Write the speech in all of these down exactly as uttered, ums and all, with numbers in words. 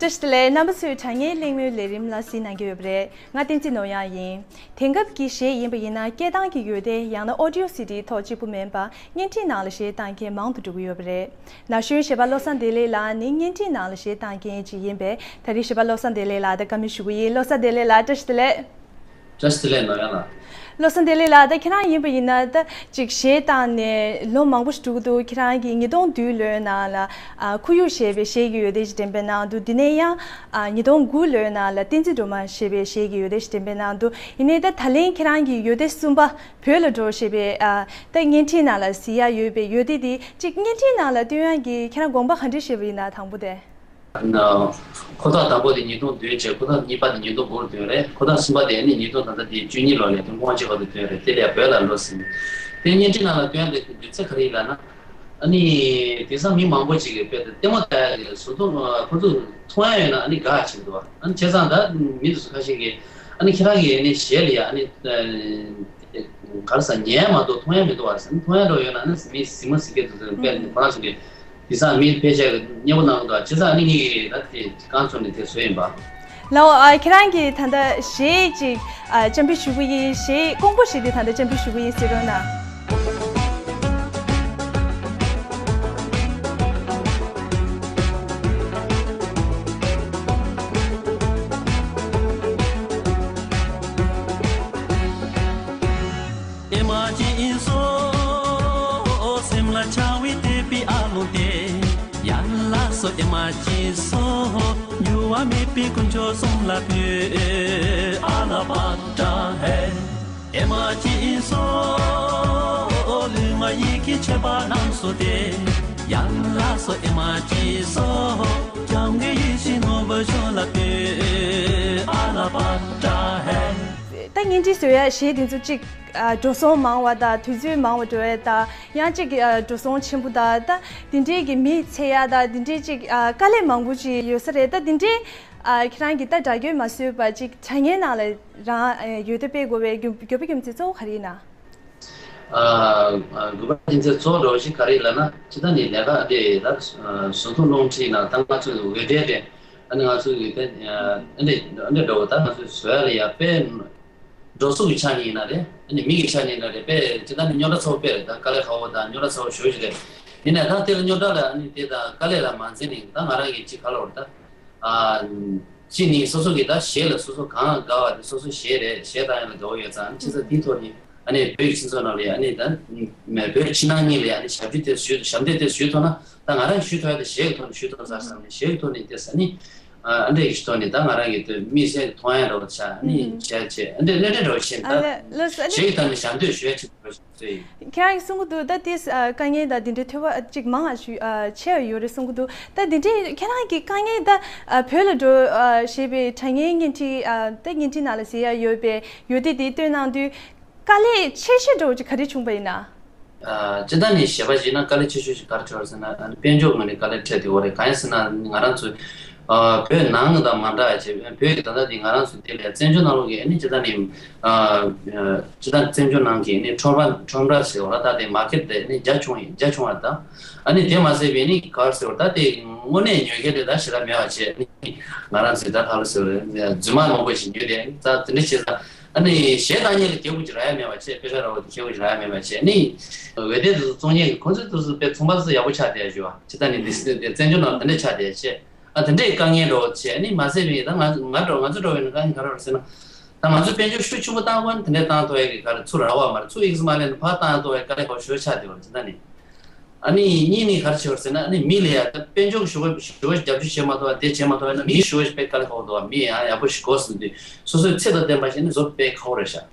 བཀྲ་ཤིས་བདེ་ལེགས། རྣམ་པ་ཚོས་དྲ་བརྙན་གླེང་མོལ་ལས་རིམ་ལ་གཟིགས་གནང་གི་ཡོད་པ་རེད། ང་བསྟན་འཛིན་ནོར་གཡང་ཡིན། དེང་སྐབས་ཀྱི་གཞས་ཡིན་པ་ཡིན་ན་སྐད་གདངས་ཀྱི་ཡོ་ལྡན་ཡང་ན་ཨོ་ཌི་ཡོ་སི་ཌི་ཐོག་གཅིག་པུ་མིན་པར་བརྙན་འཕྲིན་ནང་ལ་གཞས་བཏང་མཁན་མང་དུ་འགྲོ་གི་ཡོད་པ་རེད། ན་གཞོན་གཞས་པ་བློ་བཟང་བདེ་ལེགས་ལགས་ནི་བརྙན་འཕྲིན་ནང་ལ་གཞས་བཏང་མཁན་ཅིག་ཡིན་པས། ད་རེས་གཞས་པ་བློ་བཟང་བདེ་ལེགས་ལགས་དང་བཀའ་མོལ་ཞུ་གི་ཡིན། བློ་བཟང་བདེ་ལེགས་ལགས་བཀྲ་ཤིས་བདེ་ལེགས། བཀྲ་ཤིས་བདེ་ལེགས་ནོར་གཡང་ལགས། བློ་བཟང་བདེ་ལེགས་ལགས། ད་ཁྱེད་རང་ཡིན་པ་ཡིན་ན་ད་ཅིག་གཞས་བཏང་ནས་ལོ་མང་པོ་ཞིག་འགྲོ་གི་འདུག་ཁྱེད་རང་གིས་ཉིས་སྟོང་བདུན་ལོའི་ནང་ལ་ཨ་ཁོར་ཡུག་ཞེས་པའི་གཞས་ཀྱི་ཡོ་ལྡན་ཞིག་འགྲེམས་སྤེལ་གནང་འདུག་དེ་ནས་ཡང་ཨ་ཉིས་སྟོང་དགུ་ལོའི་ནང་ལ་བསྟན་འཛིན་སྒྲོལ་མ་ཞེས་པའི་གཞས་ཀྱི་ཡོ་ལྡན་ཞིག་འགྲེམས་སྤེལ་གནང་འདུག་ཡིན་ནའི་ད་ད་ལན་ཁྱེད་རང་གི་ཡོ་ལྡན་གསུམ་པ་བོད་ལ་འགྲོ་ཞེས་པའི་ཨ་ད་བརྙན་འཕྲིན་ནང་ལ་གཟིགས་ཡ་ཡོད་པའི་ཡོ་ལྡན་དེ་ཅིག་བརྙན་འཕྲིན་ནང་ལ་སྟོན་ཡ་གི་ཁྱེད་རང་དགོངས་པ་ག་འདྲ་བཞེས་པ་ཡིན་ན། དང་པོ་དེ། ཁོ་ཐག་དང་པོ་དེ་ཉིས་སྟོང་བདུན་བྱས། ཁོ་ཐག་གཉིས་པ་དེ་ཉིས་སྟོང་དགུ་ལ་བཏོན་རེད། ཁོ་ཐག་གསུམ་པ་དེ་ནི་ཉིས་སྟོང་ད་ལྟ་དེ་བཅུ་གཉིས་ལོ་ལས་དོན་སྐོང་ཅིག་བར་དུ་བཏོན་རེད། དེ་ལས་བོད་ལ་ལོ་ཟིན། དེ་བརྙན་འཕྲིན་ནང་ལ་བཏོན་དེ་ལུས་ཚད་ག་རེ་ཡིན་ལབ་ན། ཨ་ནི་དེང་སང་མི་མང་པོ་ཅིག་གིས་དཔེ་དེ་ལྟད་མོ་ལྟ་ཡ་གི་བཟོ་ཐུབ། ཁོ་ཚོ་མཐོང་ཡ་ཡོད་ན་ཨ་ནི་དགའ་བྱེད་འདུག་ཨ་ནི་བྱས་ཙང་ད་མི་དེ་ཚོ་ཁ་ཤས་ཀྱིས་ཨ་ནི་ཁྱེད་རང་གིས་ཨ་ནི་གཞས་ལ་ཡ་ཨ་ནི་ག་རེ་ཟ་ཉན་མ་གཏོགས་མཐོང་ཡ་མི་འདུག་བ་ཟེར། མཐོང་ཡ་འགྲོ་ཡོད་ན་ཨ་ནི་མི་གཟིགས་མ་གཟིགས་མཁན་དེ་ཚོ་དཔེ་ཁོ་རང་ཚོ་གི་དེང་སང་མི་ཕལ་ཆེར་གྱིས་མཉེས་པོ་གནང་གི་འདུག་བྱས་ཙང་ཨ་ནི་ངེད་ཀྱིས་ད་དེ་རྐང་བཙུགས་ནས་དེ་བཟོས་ཡིན་པ། ལའོ། ཨ། ཁྱེད་རང་གིས་ད་ལྟ་གཞས་ཅིག་ཨ། འཆམ་པོ་ཞུ་གི་ཡིན། གཞས་དཀོན་པོ་ཞིག་དེ་ད་ལྟ་འཆམ་པོ་ཞུ་གི་ཡིན་ཟེར་རོགས་གནང་། ཨེ་མ་ཅི་སོ། སེམས་ལ་འཆང་བའི་དད་པའི་ཨ་ལོང་དེ། ཡ་ལ་སོ་ཨེ་མ་ཅི་སོ། འགྱུར་བ་མེད་པའི་དཀོན་མཆོག་གསུམ་ལ་ཕུལ། ཨ་ལ་པ་ཏྲ་ཧེ། ཨེ་མ་ཅི་སོ། ལུས་ངག་ཡིད་ཀྱི་མཆོད་པ་རྣམས་སོ་སྟེ། ཡ་ལ་སོ་ཨེ་མ་ཅི་སོ། སྐྱབས་མགོན་ཡེ་ཤེས་ནོར་བུ་མཆོག་ལ་ཕུལ། ཨ་ལ་པ་ཏྲ་ཧེ། ད་བརྙན་འཕྲིན་བཟོ་ཡ་གཞས་དེ་ཚོ་གཅིག་ཨ། འགྲོ་སོང་མང་བ་དང་དུས་ཚོད་མང་བ་འགྲོ་ཡ་དང་ཡང་གཅིག་གི་ཨ། འགྲོ་སོང་ཆེན་པོ་དང་ད་དེ་འདྲའི་གི་མི་འཚོལ་ཡ་དང་དེ་འདྲའི་གཅིག་ཨ། དཀའ་ལས་མང་པོ་ཅིག་ཡོད་ས་རེད། ད་དེ་འདྲའི་ཨ། ཁྱེད་རང་གིས་ད་སྒྲ་སྐྱོན་མ་བཟོས་པ་ཅིག་དྲ་བརྙན་ནང་ལ་རང་ཨ། ཡོད་དེ་སྤེལ་དགོས་པའི་དགོས་དགོས་པ་རྒྱུ་མཚན་གཙོ་བོ་ག་རེ་ཡིན་ན། ཨ། དགོས་པ་རྒྱུ་མཚན་གཙོ་བོ་འདྲ་བོ་ཞིག་ག་རེ་ཡིན་ལབ་ན། སྤྱིར་བཏང་ནས་ལས་ཀ་དེ་ད་བཟོ་ཐུབ་རླུང་འཕྲིན་ནང་ད་ང་ཚོས་འོས་འབྲེལ་དེ། ཨ་ནི་ང་ཚོ་གི་དེ་ཨ་འདྲས་ཨ་འདྲས་འདྲ་བོ་ད་ང་ཚོས་བཟོ་ཡ་ལ་ཡ་དཔེ་འགྲོ་སོང་གི་ཆ་ནས་ཡིན་ན་རེད། ཨ་ནི་མི་གི་ཆ་ནས་ཡིན་ན་རེད། དཔེ་ཇི་ལྟར་ནི་རྙོག་དྲ་ཚ་བོ་དཔེ་རེད། ད་དཀའ་ལས་ཁག་པོ་དང་རྙོག་དྲ་ཚ་བོ་ཞེ་པོ་ཞིག་རེད། ཡིན་ནའི་ད་དེ་ལ་རྙོག་དྲ་ལ་ཨ་ནི་དེ་དང་དཀའ་ལས་ལ་མ་འཛེམས་ནས་ད་ང་རང་གི་ཅིག་ག་ལབ་དགོས་རེད་ད། ཨ་ཅིག་ནི་སོ་སོ་གི་ད་གཞས་ལ་སོ་སོ་གང་དགའ་བ་དེ་སོ་སོ་གཞས་རེད། གཞས་བཏང་ཡ་ལ་དགའ་བོ་ཡོད་ཙང་ཨ་ནི་ཆེ་ས་དེའི་ཐོག་ནས། ཨ་ནི་བོད་ཀྱི་སྤྱི་ཚོགས་ནང་ལ་ཡ་ཨ་ནི་ད་བོད་ཕྱི་ནང་གཉིས་ལ་ཡ་ཨ་ནི་ཞབས་ཕྱི་དེ་ཞུ་ཞབས་འདེགས་དེ་ཞུ་ཐུབ་ན་ད་ང་རང་ཞུ་ཐུབ་ཡ་དེ་གཞས་ཀྱི་ཐོག་ནས་ཞུ་ཐུབ་ས་བསམ་ནས་གཞས་ཀྱི་ཐོག་ནས་དེ་ཨ་ནི་ཨ་འདྲས་ཀྱི་ཐོག་ནས་ད་ང་རང་གི་དེ་དམིགས་བསལ་གྱི་མཐོང་ཡ་འདྲ་བོ་ཆགས་ཨ་ནི་བྱས་བྱས་ཨ་འདྲས་ལས་འདྲས་འདྲ་བོ་བྱས་ད་ཨ་ལས་ལགས་སོ། ཨ་ནི་གཞས་ཀྱི་ཐོག་ནས་ཞབས་འདེགས་ཞུ་ཡ་ཅིག་འདྲ་བོ་ཞིག་བཟོས་ཡིན། ཁྱེད་རང་གིས་གསུང་གི་འདུག་ད་དེ་ཨ་དཀའ་ངལ་དང་དེ་འདྲའི་ཐོས་པ་ཅིག་མང་བ་ཞུ་ཨ་ཆེ་བ་ཡོད་རེད་གསུང་གི་འདུག་ད་དེ་འདྲའི་ཁྱེད་རང་གི་དཀའ་ངལ་ད་ཨ་བོད་ལ་འགྲོ་ཨ་ཞེས་པའི་དྲ་བརྙན་བརྙན་འཕྲིན་ཨ་ད་བརྙན་འཕྲིན་ནང་ལ་གཟིགས་ཡ་ཡོད་པའི་ཡོད་དེ་དེ་སྟོན་གནང་དུས། དཀའ་ལས་ཆེ་ཤོས་འདྲ་བོ་ཅིག་ག་རེ་བྱུང་པ་ཡིན་ན། ཨ་སྤྱིར་བཏང་ནས་གཞས་པ་ཞིག་ན་དཀའ་ལས་ཆེ་ཤོས་ཤིག་ག་རེ་འཕྲད་ཟེར་ན། ཨ་ནི་དཔལ་འབྱོར་ངོས་ནས་དཀའ་ལས་འཕྲད་བསྡད་ཡོད་རེད། གང་ཡིན་ཟེར་ན་ང་རང་ཚོ་ཨ་བོད་ནང་གི་དང་མ་འདྲ་བ་བྱས། བོད་ཀྱི་ད་ལྟ་དེ་ང་རང་ཚོ་དེ་ལས་བཙན་བྱོལ་ནང་ལོགས་ཀྱི་ཨ་ནི་སྤྱིར་བཏང་ནས་ཨ་སྤྱིར་བཏང་བཙན་བྱོལ་ནང་གི་ཨ་ནི་ཁྲོམ་ར་ཁྲོམ་ར་ཟེར་བ་ལ་ད་དེ་མར་ཀེཊ་དེ་ཨ་ནི་རྒྱ་ཆུང་རྒྱ་ཆུང་བ་དང་། ཨ་ནི་དེ་མ་ཟད་པའི་ཨ་ནི་ག་རེ་ཟེར་བ་ད་དེ་དངོས་གནས་ཉོ་མཁན་དེ་ད་ཞེ་དྲག་མེད་པ་བྱས། ཨ་ནི་ང་རང་ཚོའི་ད་ག་རེ་ཟེར་བ་རེད། རྫུན་མ་མང་པོ་ཞིག་ཉོས་ཏེ་ད་དེ་འདྲ་བྱས་ཙང་། ཨ་ནི་གཞས་བཏང་མཁན་ལ་སྐྱེ་བོ་ཅིག་རག་ཡ་མེད་པ་བྱས། དཔེ་ཆ་ར་བ་དེ་སྐྱེ་བོ་ཅིག་རག་ཡ་མེད་པ་བྱས། ཨ་ནི་འོད་སྡེར་དེ་ཚོ་བཙོང་མཁན་གྱི་ཁོང་ཚོའི་དེ་ཚོ་དཔེ་ཚོང་པ་ཚོ་ཡག་པོ་ཆགས་བསྡད་ཡ་ཞུ་བ་ཅི་ལྟ་ནི་འདི་སྲིད་དེ་བཙན་བྱོལ་ནང་དེ་འདྲས་ཆགས་བསྡད་ཡ་བྱས། ཨ་དེ་འདྲས་དཀའ་ངལ་འགྲོ་བྱས། ཨ་ནི་མ་ཟད་པའི་ད་ང་ང་འགྲོ་ང་ཚོ་འགྲོ་བའི་ནི་དཀའ་ངལ་ག་རེ་རེད་ཟེར་ན། ད་ང་ཚོ་དཔལ་འབྱོར་ཤུགས་ཆེན་པོ་བཏང་དགོས་ན་དེ་འདྲས་བཏང་ཐུབ་ཡ་གི་ག་རེ་ཚུར་རག་པ་མ་རེད། ཚུར་ཨིག་ཟི་མ་ལེན་ནས་ཕར་བཏང་ཐུབ་ཡ་དཀའ་ལས་ཁག་པོ་ཞེ་པོ་ཆགས་བསྡད་པ་རེད་ཅི་ལྟ་ནི། ཨ་ནི་གཉིས་ནི་ག་རེ་བྱེད་པ་རེད་ཟེར་ན། ཨ་ནི་མི་ལ་ཡ་ད་དཔལ་འབྱོར་གྱི་ཞུ་བ་ཞུ་བ་རྒྱབ་སྐྱོར་བྱེད་མ་ཐུབ་པ་དེ་བྱེད་མ་ཐུབ་པ་ཡིན་ན་མི་ཞུ་བ་ཞིག་དཔེ་དཀའ་ལས་ཁག་པོ་འདུག་བ། མི་ཡང་ཡག་པོ་ཞིག་དགོས་ཟེར་དུས་སོ་སོའི་ཚད་དང་ལྡན་པ་ཞིག་ནི་བཟོ་དཔེ་ཁག་པོ་རེད་ཤག་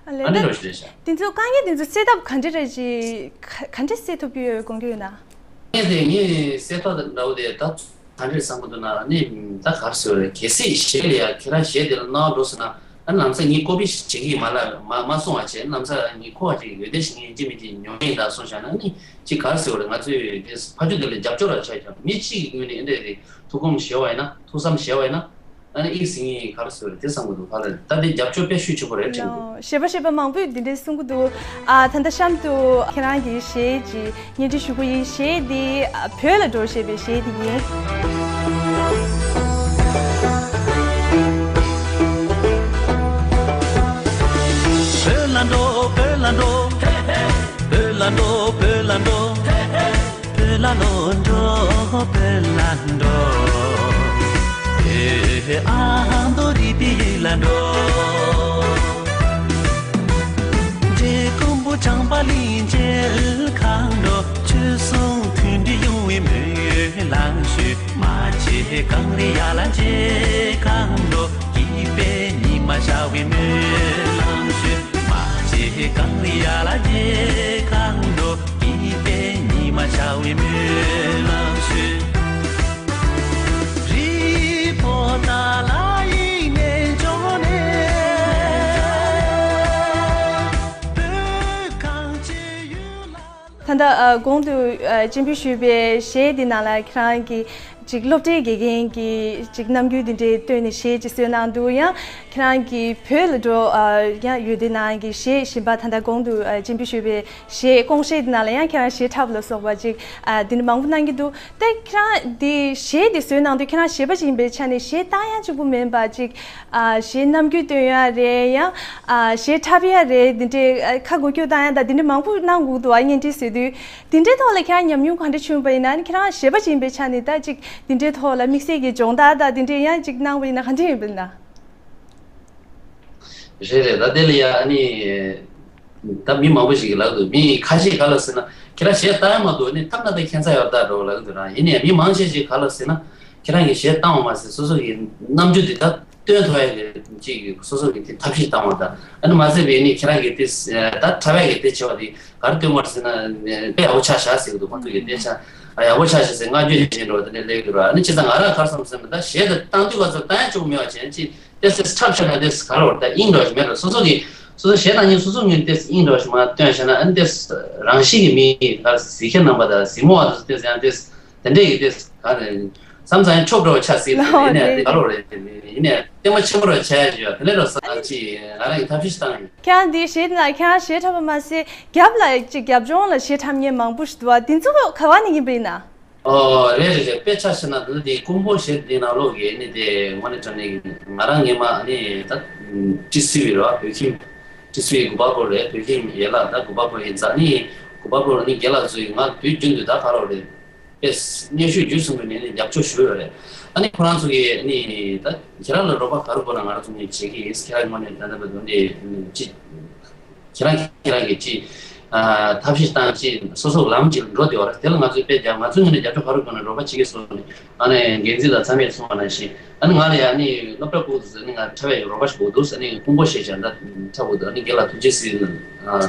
ཨ་ལས་ཨ་ནི་ད་འདྲ་བ་ཞིག་རེད་ཤག་དེ་ཚོ་དཀའ་ངལ་དེ་ཚོ་སེལ་ཐབས་ག་འདྲ་རེད་ཅེས་ག་ག་འདྲ་སེལ་ཐུབ་ཀྱི་ཡོད་དགོངས་ཀྱི་ཡོད་ན། དཀའ་ངལ་དེ་ངས་སེལ་ཐབས་འདྲ་བོ་དེ་ད། ག་འདྲས་བསམ་གྱི་འདུག་ན། ཨ་ནི་ད་ག་རེ་ཟེར་བ་རེད། གལ་སྲིད་གཞས་ལ་ཡ་ཁྱེད་རང་གཞས་དེ་ལ་སྣང་བ་འགྲོ་ཟེར་ན། ཨ་ནི་ལམ་སང་ངས་ཀོ་པི་བྱེད་ཀྱི་མ་ལ་མ་མ་སོང་བ་བྱས། ཨ་ནི་ལམ་སང་ངས་ཁོ་བ་ཅིག་ཡོད་དེ་ཞིག་ངས་ཅི་མི་ཅི་ཉོ་གི་ཡིན་ད་སོང་བཞག་ན། ཨ་ནི་ཅི་ག་རེ་ཟེར་བ་རེད། ང་ཚོས་དེ་ཕ་ཆུ་དེ་ལ་རྒྱབ་སྐྱོར་ར་ཆགས་ཀྱང་མི་གཅིག་གི་ངོས་ནས་ཨེ་འདྲས་རེད། ཐུགས་དགོངས་བཞེས་པ་ཡིན་ན། ཐུགས་བསམ་བཞེས་པ་ཡིན་ན། ཨ་ནི་ཨིག་ཟིན་ངེས་ག་རེ་ཟེར་བ་རེད། དེ་བསམ་གྱི་འདུག་ད་ལ་ད་དེ་རྒྱབ་སྐྱོར་དཔེ་ཤུགས་ཆེན་པོ་རེད་དྲན་གྱི་འདུག་གཞས་པ་གཞས་པ་མང་པོས་འདི་འདྲས་གསུང་གི་འདུག་ཨ་ད་ལྟ་གཤམ་དུ་ཁྱེད་རང་གི་གཞས་ཀྱི་སྙན་སྒྲོན་ཞུ་གི་ཡིན། གཞས་འདི་ཨ་བོད་ལ་འགྲོ་ཞེས་པའི་གཞས་འདི་ཡིན། ལ་འགྲོ། བོད་ལ་འགྲོ། བོད་ལ་འགྲོ། བོད་ལ་འགྲོ། བོད་ལ་ལོ་འགྲོ། བོད་ལ་འགྲོ། བོད་ཨ་མདོ་རི་པའི་ཡུལ་ལ་འགྲོ། འབྲས་སྐོམ་པོ་བྱང་པ་གླིང་མཇལ་ཁང་འགྲོ། ཆོས་སྲུང་མཐུན་སྒྲིལ་ཡོང་བའི་སྨོན་ལམ་ཞུ། མ་ཆེ་གངས་རི་ཡར་ལ་མཇལ་ཁང་འགྲོ། སྐྱིད་པའི་ཉི་མ་ཤར་བའི་སྨོན་ལམ་ཞུ། མ་ཆེ་གངས་རི་ཡར་ལ་མཇལ་ཁང་འགྲོ། སྐྱིད་པའི་ཉི་མ་ཤར་བའི་སྨོན་ལམ་ཞུ། རི་བོ་ཏཱ་ལ་ཡི་རྣལ་འབྱོར་ནས། བོད་གངས་ཅན་ཡུལ་ལ། ད་ལྟ་ཨ་གོང་དུ་ཨ་སྤྱན་འབུལ་ཞུས་པའི་གཞས་འདི་ནང་ལ་ཁྱེད་རང་གིས་ཅིག་སློབ་གྲྭའི་དགེ་རྒན་གྱི་ཅིག་རྣམ་འགྱུར་འདི་འདྲའི་བཏོན་ནས་གཞས་ཅིག་བཟོས་གནང་འདུག། ཡང་ཁྱེད་རང་གིས་བོད་ལ་འགྲོ་ཨ་ཡང་ཡོད་དེ་ནང་གི་གཞས་གཞན་པ་ད་ལྟ་གོང་དུ་ཨ་སྤྱན་འབུལ་ཞུས་པའི་གཞས་སྐོང་གཞས་འདི་ནང་ལ་ཡང་ཁྱེད་རང་གཞས་འཁྲབ་ལ་སོགས་པ་ཅིག་ཨ་འདི་འདྲ་མང་པོ་གནང་གི་འདུག། ད་ཁྱེད་རང་འདི་གཞས་འདི་བཟོས་གནང་དུས་ཁྱེད་རང་གཞས་པ་ཅིག་ཡིན་པའི་ཆ་ནས་གཞས་བཏང་ཡ་གཅིག་པུ་མིན་པ་ཅིག་ཨ་གཞས་རྣམ་འགྱུར་སྟོན་ཡ་རེད། ཡང་ཨ་གཞས་འཁྲབ་ཡ་རེད། འདི་འདྲའི་ཨ་ཁ་འགུལ་སྐྱོད་བཏང་ཡ་དང་འདི་འདྲ་མང་པོ་གནང་དགོས་འདུག་ཨ། བརྙན་འཕྲིན་བཟོས་དུས་འདི་འདྲའི་ཐོག་ལ་ཁྱེད་རང་ཉམས་མྱོང་ག་འདྲ་བྱུང་བ་ཡིན་ན། ཨ་ནི་ཁྱེད་རང་གཞས་པ་ཅིག་ཡིན་པའི་ཆ་ནས་ད་ཅིག་འདི་འདྲའི་ཐོག་ལ་དམིགས་བསལ་གྱི་སྦྱོང་བརྡར་དང་འདི་འདྲའི་ཡང་ཅིག་གནང་བ་ཡིན་ན་ག་འདྲ་ཡིན་པ་ཡིན་ན། རེད་རེད། ད་དེ་ལ་ཡ་ཨ་ནི། ད་མི་མང་པོ་ཞིག་གིས་ལབ་འདུག། མི་ཁ་ཤས་ག་ལ་ཟེར་ན་ཁྱེད་རང་གཞས་བཏང་ཡ་མ་གཏོགས་ནི་ཐབས་ན་ད་ཁྱད་མཚར་ཡོད་ད་འགྲོ་ལབ་འདུག་ར། ཡིན་ནའི་མི་མང་ཆེ་ཞིག་ག་ལ་ཟེར་ན་ཁྱེད་རང་གིས་གཞས་བཏང་བ་མ་ཟད་སོ་སོ་གི་རྣམ་འགྱུར་འདི་ད་སྟོན་ཐུབ་ཡ་གི་ཅིག་སོ་སོ་གི་དེ་ཐབས་ཤེས་བཏང་བ་དང་། ཨ་ནི་མ་ཟད་པའི་ནི་ཁྱེད་རང་གི་དེ་ད་འཁྲབ་ཡ་གི་དེ་བྱེད་པ་དེ་ག་རེ་སྟོན་དགོས་ཟེར་ན་དཔེ་ཡག་པོ་ཆགས་བཞག་ཟེར་གི་འདུག། ཁོང་ཚོ་གི་དེ་ཆ་ཡག་པོ་ཆགས་བཞག་ཟེར་བསྔགས་བརྗོད་བྱེད་འགྲོ་དེ་ནས་སླེབས་འདུག་ར། ཨ་ནི་བྱས་ཙང་ང་རང་ག་རེ་བསམ་ཟེར་ན་ད་གཞས་དེ་བཏང་དུས་ག་ཚོད་བཏང་ཡ་བཅུག་མེད་པ་བྱས་ཅིག་ཏེ་སེ་འཁྲབ་ཤ་ན་ཏེ་ག་རེ་བར་ད་དབྱིངས་འགྲོ་བཞིན་མེད་ར། སོ་སོ་གི་སོ་སོ་གཞས་བཏང་ཉིན་སོ་སོ་ངོས་ཏེ་དབྱིངས་འགྲོ་བཞིན་མ་སྟོན་ཤ་ན་ཨ་ནི་ཏེ་རང་བཞིན་གྱི་མི་ག་གཟིགས་མཁན་རྣམ་པ་དང་གཟིགས་མོ་བ་དང་ཏེ་ཡང་ཏེ་དེ་འདྲས་ཀྱི་ཏེ་ག་རེ་བསམ་ཚང་ཡང་ཆོབ་འགྲོ་བ་ཆགས་སྲིད་ཟེར། ཡིན་ནའི་ཏེ་ག་རེ་རེད། ཡིན་ནའི་ལྟད་མོ་ཆེན་པོ་ར་ཆགས་ཡ་ཞུ་ཡ་དེ་ལས་ར་ས་ཅི་ང་རང་གི་ཐབས་ཤེས་བཏང་ཡིན། ཁྱེད་རང་འདི་གཞས་འདི་ན་ཁྱེད་རང་གཞས་འཁྲབ་པ་མ་ཟད་རྒྱབ་ལ་ཅིག་རྒྱབ་ལྗོངས་ལ་གཞས་འཁྲབ་མཁན་མང་པོ་ཞིག་འདུག་བ། འདི་ཚོ་ག་བ་ནས་ཡིན་པ་ཡིན་ན། ཨོ་རེད་རེད་རེད། དཔེ་ཆ་བཞག་ན་ད་ལྟ་དེ་ཀུན་སྤོང་གཞས་དེ་ནང་ལོགས་ཀྱི་ནི་དེ་དངོས་གནས་དྲང་གནས་ང་རང་སྔས་མ་ནི་ད་ཏི་སི་ཝི་རེད་བ། བོད་ཁྱིམ་ཏི་སི་ཝི་གུ་པ་པོ་རེད། བོད་ཁྱིམ་ཡན་ལག་ད་གུ་པ་པོ་ཡིན་ཙང་ནི་གུ་པ་པོ་ནི་རྒན་ལགས་ཚོས་ང་དུས་རྒྱུན་དུ་ད་ག་རེ་རེད་དཔེ་སྙན་ཞུ་བརྒྱུད་གསུམ་པོ་ནས་ནི་རྒྱབ་སྐྱོར་ཞུ་ཡོད་རེད། ཨ་ནི་ཁོ་རང་ཚོ་གིས་ནི་ད་ཁྱེད་རང་ལ་རོགས་པ་ག་རེ་དགོས་ན་ང་རང་ཚོ་ནི་བྱེད་ཀྱི་ཡིན། ཁྱེད་རང་དངོས་གནས་ད་ལྟ་བར་དུ་ནི་ཅི། ཁྱེད་རང་ཁྱེད་རང་གིས་ཅིག་ཨ་ཐབས་ཤེས་བཏང་ཅིག་སོ་སོ་ལམ་ཅིག་འགྲོ་བདེ་བ་རེད། དེ་ལ་ང་ཚོས་དཔེ་རྒྱབ་ང་ཚོའི་ངོས་ནས་རྒྱབ་སྐྱོར་ག་རེ་དགོས་ན་རོགས་པ་བྱེད་ཀྱི་སོང་ནས་ཨ་ནི་འགན་འཛིན་དང་ཚང་མས་གསུངས་པ་ནང་བཞིན་ཨ་ནི་ང་ལ་ཡ་ཨ་ནི་སློབ་གྲྭ་ཕྲུ་གུ་ཚོས་ཨ་ནི་ང་འཁྲབ་པའི་རོགས་པ་ཞིག་དགོས་འདུག། ཨ་ནི་ཀུན་སྤོང་གཞས་ཅིག་ད་འཁྲབ་དགོས་འདུག། ཨ་ནི་རྒན་ལགས་ཐུགས་རྗེ་གཟིགས་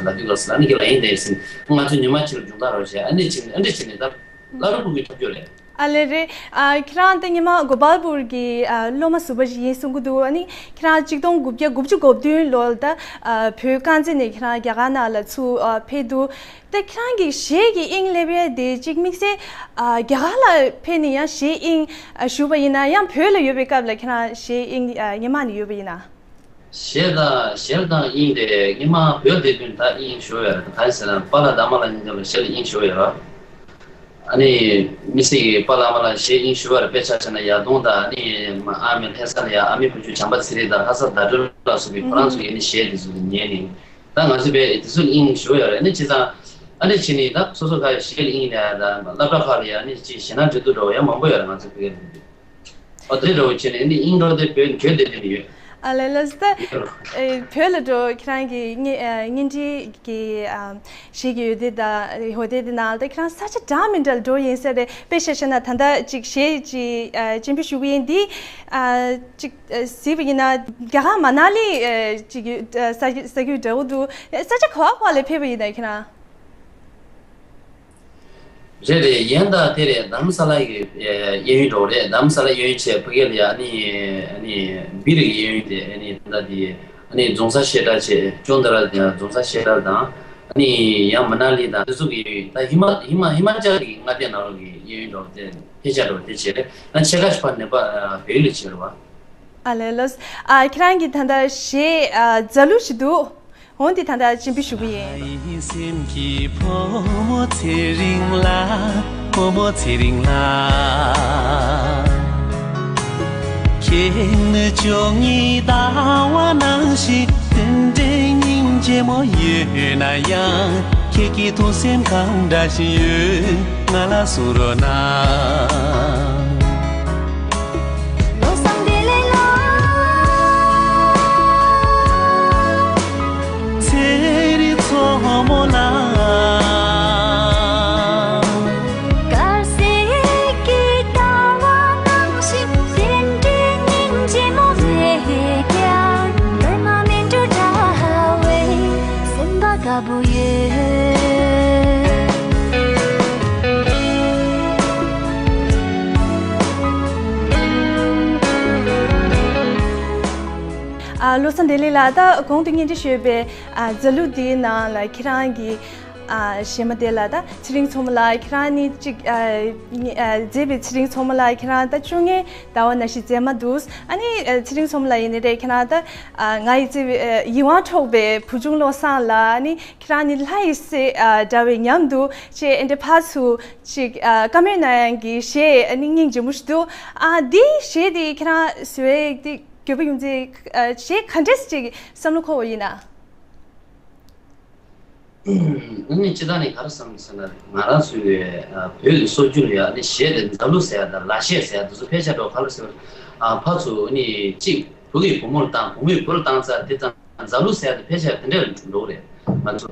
ལབ་དུས་སྐབས་སུ་ཨ་ནི་རྒན་ལགས་ཡིན་དེ་ཟིན་ང་ཚོས་ཉི་མ་གཅིག་ལ་སྦྱོང་བརྡར་རོགས་བྱས། ཨ་ནི་བྱས་ནས་ཨ་འདྲ་བྱས་ནས་ད་བླ་རུང་ཕྲུ་གུའི་འཁྲབ་སྦྱོང་རེད། ཨ་ལེ་རེད། ཨ་ཁྱེད་རང་ད་ཉི་མ་གོ་པལ་པུར་གྱི་ཨ་སློབ་མ་ཟུར་པ་ཞིག་ཡིན་གསུང་གི་འདུག། ཨ་ནི་ཁྱེད་རང་གཅིག་སྟོང་དགུ་བརྒྱ་དགུ་བཅུ་གོ་བདུན་ལོར་ད་ཨ་བོད་རྐང་རྩེད་ནས་ཁྱེད་རང་རྒྱ་གར་ནང་ལ་ཚུར་ཨ་ཕེབས་འདུག། ད་ཁྱེད་རང་གི་གཞས་ཀྱི་དབྱིངས་སླེབས་ཡས་དེ་གཅིག་དམིགས་བསལ་ཨ་རྒྱ་གར་ལ་ཕེབས་ནས་ཡང་གཞས་དབྱིངས་ཨ་ཞུགས་པ་ཡིན་ན། ཡང་བོད་ལ་ཡོད་པའི་སྐབས་ལ་ཁྱེད་རང་གཞས་དབྱིངས་ཨ་སྔོན་མ་ནས་ཡོད་པ་ཡིན་ན། གཞས་དང་གཞས་དང་དབྱིངས་དེ་སྔོན་མ་བོད་སྡོད་དུས་ད་དབྱིངས་ཞུགས་ཡོད་རེད། གང་ཡིན་ཟེར་ན་པཱ་ལགས་དང་མ་ལགས་གཉིས་ཀྱི་གཞས་ལ་དབྱིངས་ཞུགས་ཡོད་རེད། ཨ་ནི་དམིགས་བསལ་གྱི་པཱ་ལགས་མ་ལགས་གཞས་དབྱིངས་ཞུགས་ཡོད་རེད། དཔེ་ཆ་བཞག་ན་ཡར་ལུང་དང་ཨ་ནི་ཨ་མའི་ལྷ་ས་ལ་ཡ་ཨ་མའི་བུ་ཆུང་བྱམས་པ་ཚེ་རིང་དང་ལྷ་ས་ཟླ་སྒྲོན་ལ་སོགས་པའི་ཁོ་རང་ཚོ་ཡི་ནི་གཞས་དེ་ཚོ་ཉན་ནས་ད་ང་ཚོ་དཔེ་དེ་ཚོ་དབྱིངས་ཞུགས་ཡོད་རེད། ཨ་ནི་བྱས་ཙང་ཨ་ནི་བྱས་ནས་ད་སོ་སོ་ག་གཞས་ལ་དབྱིངས་ལ་ཡ་ད་སློབ་གྲྭ་ཁག་ལ་ཡ་ཨ་ནི་ཅིག་གཞས་སྣ་འབྲི་དུས་འགྲོ་བ་ཡ་མང་པོ་ཡོད་རེད། ང་ཚོ་བོད་སྐད་ལ་འདི། ཨོ་དེ་འདྲ་བོ་བྱས་ནས་ནི་དབྱིངས་འགྲོ་དེ་བོད་བོད་དེ་དེ་ནི་ཡོད། ཨ་ལེ་ལགས་སོ། ད་ཨེ་བོད་ལ་འགྲོ་ཁྱེད་རང་གི་བརྙན་ཨ་བརྙན་འཕྲིན་གྱི་ཨ་གཞས་ཀྱི་འོད་སྡེར་དང་འོད་སྡེར་དེ་ནང་ལ་ད་ཁྱེད་རང་ས་ཆ་འདྲ་མི་འདྲ་ལ་འགྲོ་ཡིན་ས་རེད། དཔེ་བཞག་བཞག་ན་ད་ལྟ་ཅིག་གཞས་ཅིག་ཨ་སྤྱན་འབུལ་ཞུ་གི་ཡིན། འདི་ཨ་ཅིག་ཨ་གཟིགས་པ་ཡིན་ན་རྒྱ་གར་མ་ན་ལི་ཨ་ཅིག་ཡོད་ཨ་ས་ས་རྒྱུད་འདྲ་བོ་འདུག། ས་ཆ་ག་བ་ག་བ་ལ་ཕེབས་པ་ཡིན་ན་ཁྱེད་རང་། རེད་རེད། ཡན་ད་དེ་རེད། དྷ་རམ་ས་ལ་གི་ཨེ་གཡས་གཡོན་འགྲོ་རེད། དྷ་རམ་ས་ལ་གཡས་གཡོན་བྱས་ཕ་གི་ལ་ཡ་ཨ་ནི་ཨ་ནི་སྦིར་གི་གཡས་གཡོན་དེ་ཨ་ནི་ད་དེ་ཨ་ནི་རྫོང་སར་བཤད་གྲྭ་བྱས། ཅོན་ཏ་ར་དེ་ཡང་རྫོང་སར་བཤད་གྲྭ་དང་ཨ་ནི་ཡང་མ་ན་ལི་དང་དེ་ཚོ་གི་གཡས་གཡོན། ད་ཧི་མ་ཧི་མ་ཧི་མ་ཅལ་གི་མངའ་སྡེ་ནང་ལོགས་གི་གཡས་གཡོན་འགྲོ་དེ་ཕལ་ཆེར་འགྲོ་དེ་བྱས་རེད། ཨ་ཕྱེད་ཀ་ཞིག་ཕར་ནེ་པ་ཨ་བལ་ཡུལ་ལ་བྱས་རེད་བ། ཨ་ལེ་ལགས་སོ། ཨ་ཁྱེད་རང་གི་ད་ལྟ་གཞས་ཨ་རྫ་གླུ་ཞིག་འདུག། འོ་འདི་ད་ལྟ་སྤྱན་འབུལ་ཞུ་གི་ཡིན། ཨའི་སེམས་ཀྱི་ཕོ་མོ་ཚེ་རིང་ལགས། ཕོ་མོ་ཚེ་རིང་ལགས། ཁྱེད་ནི་བཅུ་གཉིས་ཟླ་བ་ནང་བཞིན་དུ་འདྲའི་སྙིང་རྗེ། རྒན་མོ་ཡོད་ན་ཡང་ཁྱེད་ཀྱི་ཐུགས་སེམས་གང་འདྲ་ཞིག་ཡོད། ང་ལ་གསུང་རོགས་གནང་། བློ་བཟང་བདེ་ལེགས་ལགས། ཚེ་རིང་མཚོ་མོ་ལགས། དཀར་གསལ་གྱི་ཟླ་བ་ནང་བཞིན་དེ་འདྲའི་སྙིང་རྗེ་མོ་རེད་ཀྱང་། སྐར་མ་མིན་འགྲོ་འདྲ་བའི་སེམས་པ་དགའ་པོ་ཡོད། ཨ། བློ་བཟང་བདེ་ལེགས་ལགས། ད་གོང་དུ་སྙན་སྒྲོན་ཞུས་པའི་ཨ་མཛད་གླུ་འདིའི་ནང་ལ་ཁྱེད་རང་གི་ཨ་གཞས་མ་དེ་ལ་ད་ཚེ་རིང་མཚོ་མོ་ལགས་ཁྱེད་རང་ནི་གཅིག་ཨ་ཨ་མཛད་པའི་ཚེ་རིང་མཚོ་མོ་ལགས་ཁྱེད་རང་ད་བཅོ་ལྔའི་ཟླ་བ་ནང་བཞིན་མཛད་མ་འདུག་ཨ་ནི་ཨ་ཚེ་རིང་མཚོ་མོ་ལགས་ཡིན་ནི་རེད། ཁྱེད་རང་ད་ཨ་ང་ཡི་བརྩེ་བའི་ཨ་ཡིད་དབང་འཕྲོག་པའི་བུ་ཆུང་བློ་བཟང་ལགས། ཨ་ནི་ཁྱེད་རང་ནི་ལྷ་ཡི་སྲས་ཨ་འདྲ་བའི་ཉམས་འདུག་ཅེས་ཨེ་འདྲ་ཕར་ཚུར་ཅིག་ཨ་བཀའ་མོལ་གནང་ཡག་གི་གཞས་ཨ་ནི་སྙིང་རྗེ་མོ་ཞིག་འདུག་ཨ་འདི་གཞས་འདི་ཁྱེད་རང་བཟོས་ཡག་འདི་དགོས་པ་ཡིན་ཚེ་ཨ་གཞས་ག་འདྲས་ཅིག་བསམ་བློ་འཁོར་བ་ཡིན་ན། ཨ་ནི་སྤྱིར་བཏང་ནས་ག་རེ་བསམ་ཟེར་ན། ང་རང་ཚོའི་བོད་ཀྱི་སྲོལ་རྒྱུན་ལ་ཡང་ནི་གཞས་དེ་འཛབ་གླུ་ཟེར་ཡ་དང་ལ་གཞས་ཟེར་ཡ་དེ་ཚོ་ཕལ་ཆེར་འགྲོ་ག་རེ་ཟེར་བ། ཕར་ཚུར་ནི་གཅིག་བུ་གིས་བུ་མོར་བཏང་བུ་མོས་བུ་ལ་བཏང་ཚར་དེ་ཙང་འཛབ་གླུ་ཟེར་ཡ་དེ་ཕལ་ཆེར་དེ་འདྲ་འགྲོ་གི་རེད་ང་ཚོ།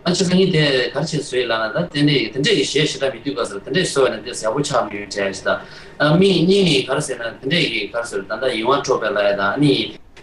ཨ་ཅེ་ཁ་ཉིན་དེ་ག་རེ་བྱས་བཟོས་ལབ་ན། ད་དེ་འདྲས་དེ་འདྲས་ཀྱི་གཞས་ཞེ་དྲག་མི་འདུག་ག་ཟེར། དེ་འདྲས་བཟོས་བ་ན་དེ་ཡག་པོ་ཆགས་མི་ཡོང་བྱས་ཞེ་ད། ཨ་མི་གཉིས་ནི་ག་རེ་ཟེར་ན་དེ་འདྲས་ཀྱི་ག་རེ་ཟེར་ད་ལྟ་ཡིད་དབང་འཕྲོག་པའི་ལ་ཡ་དང་ཨ་ནི།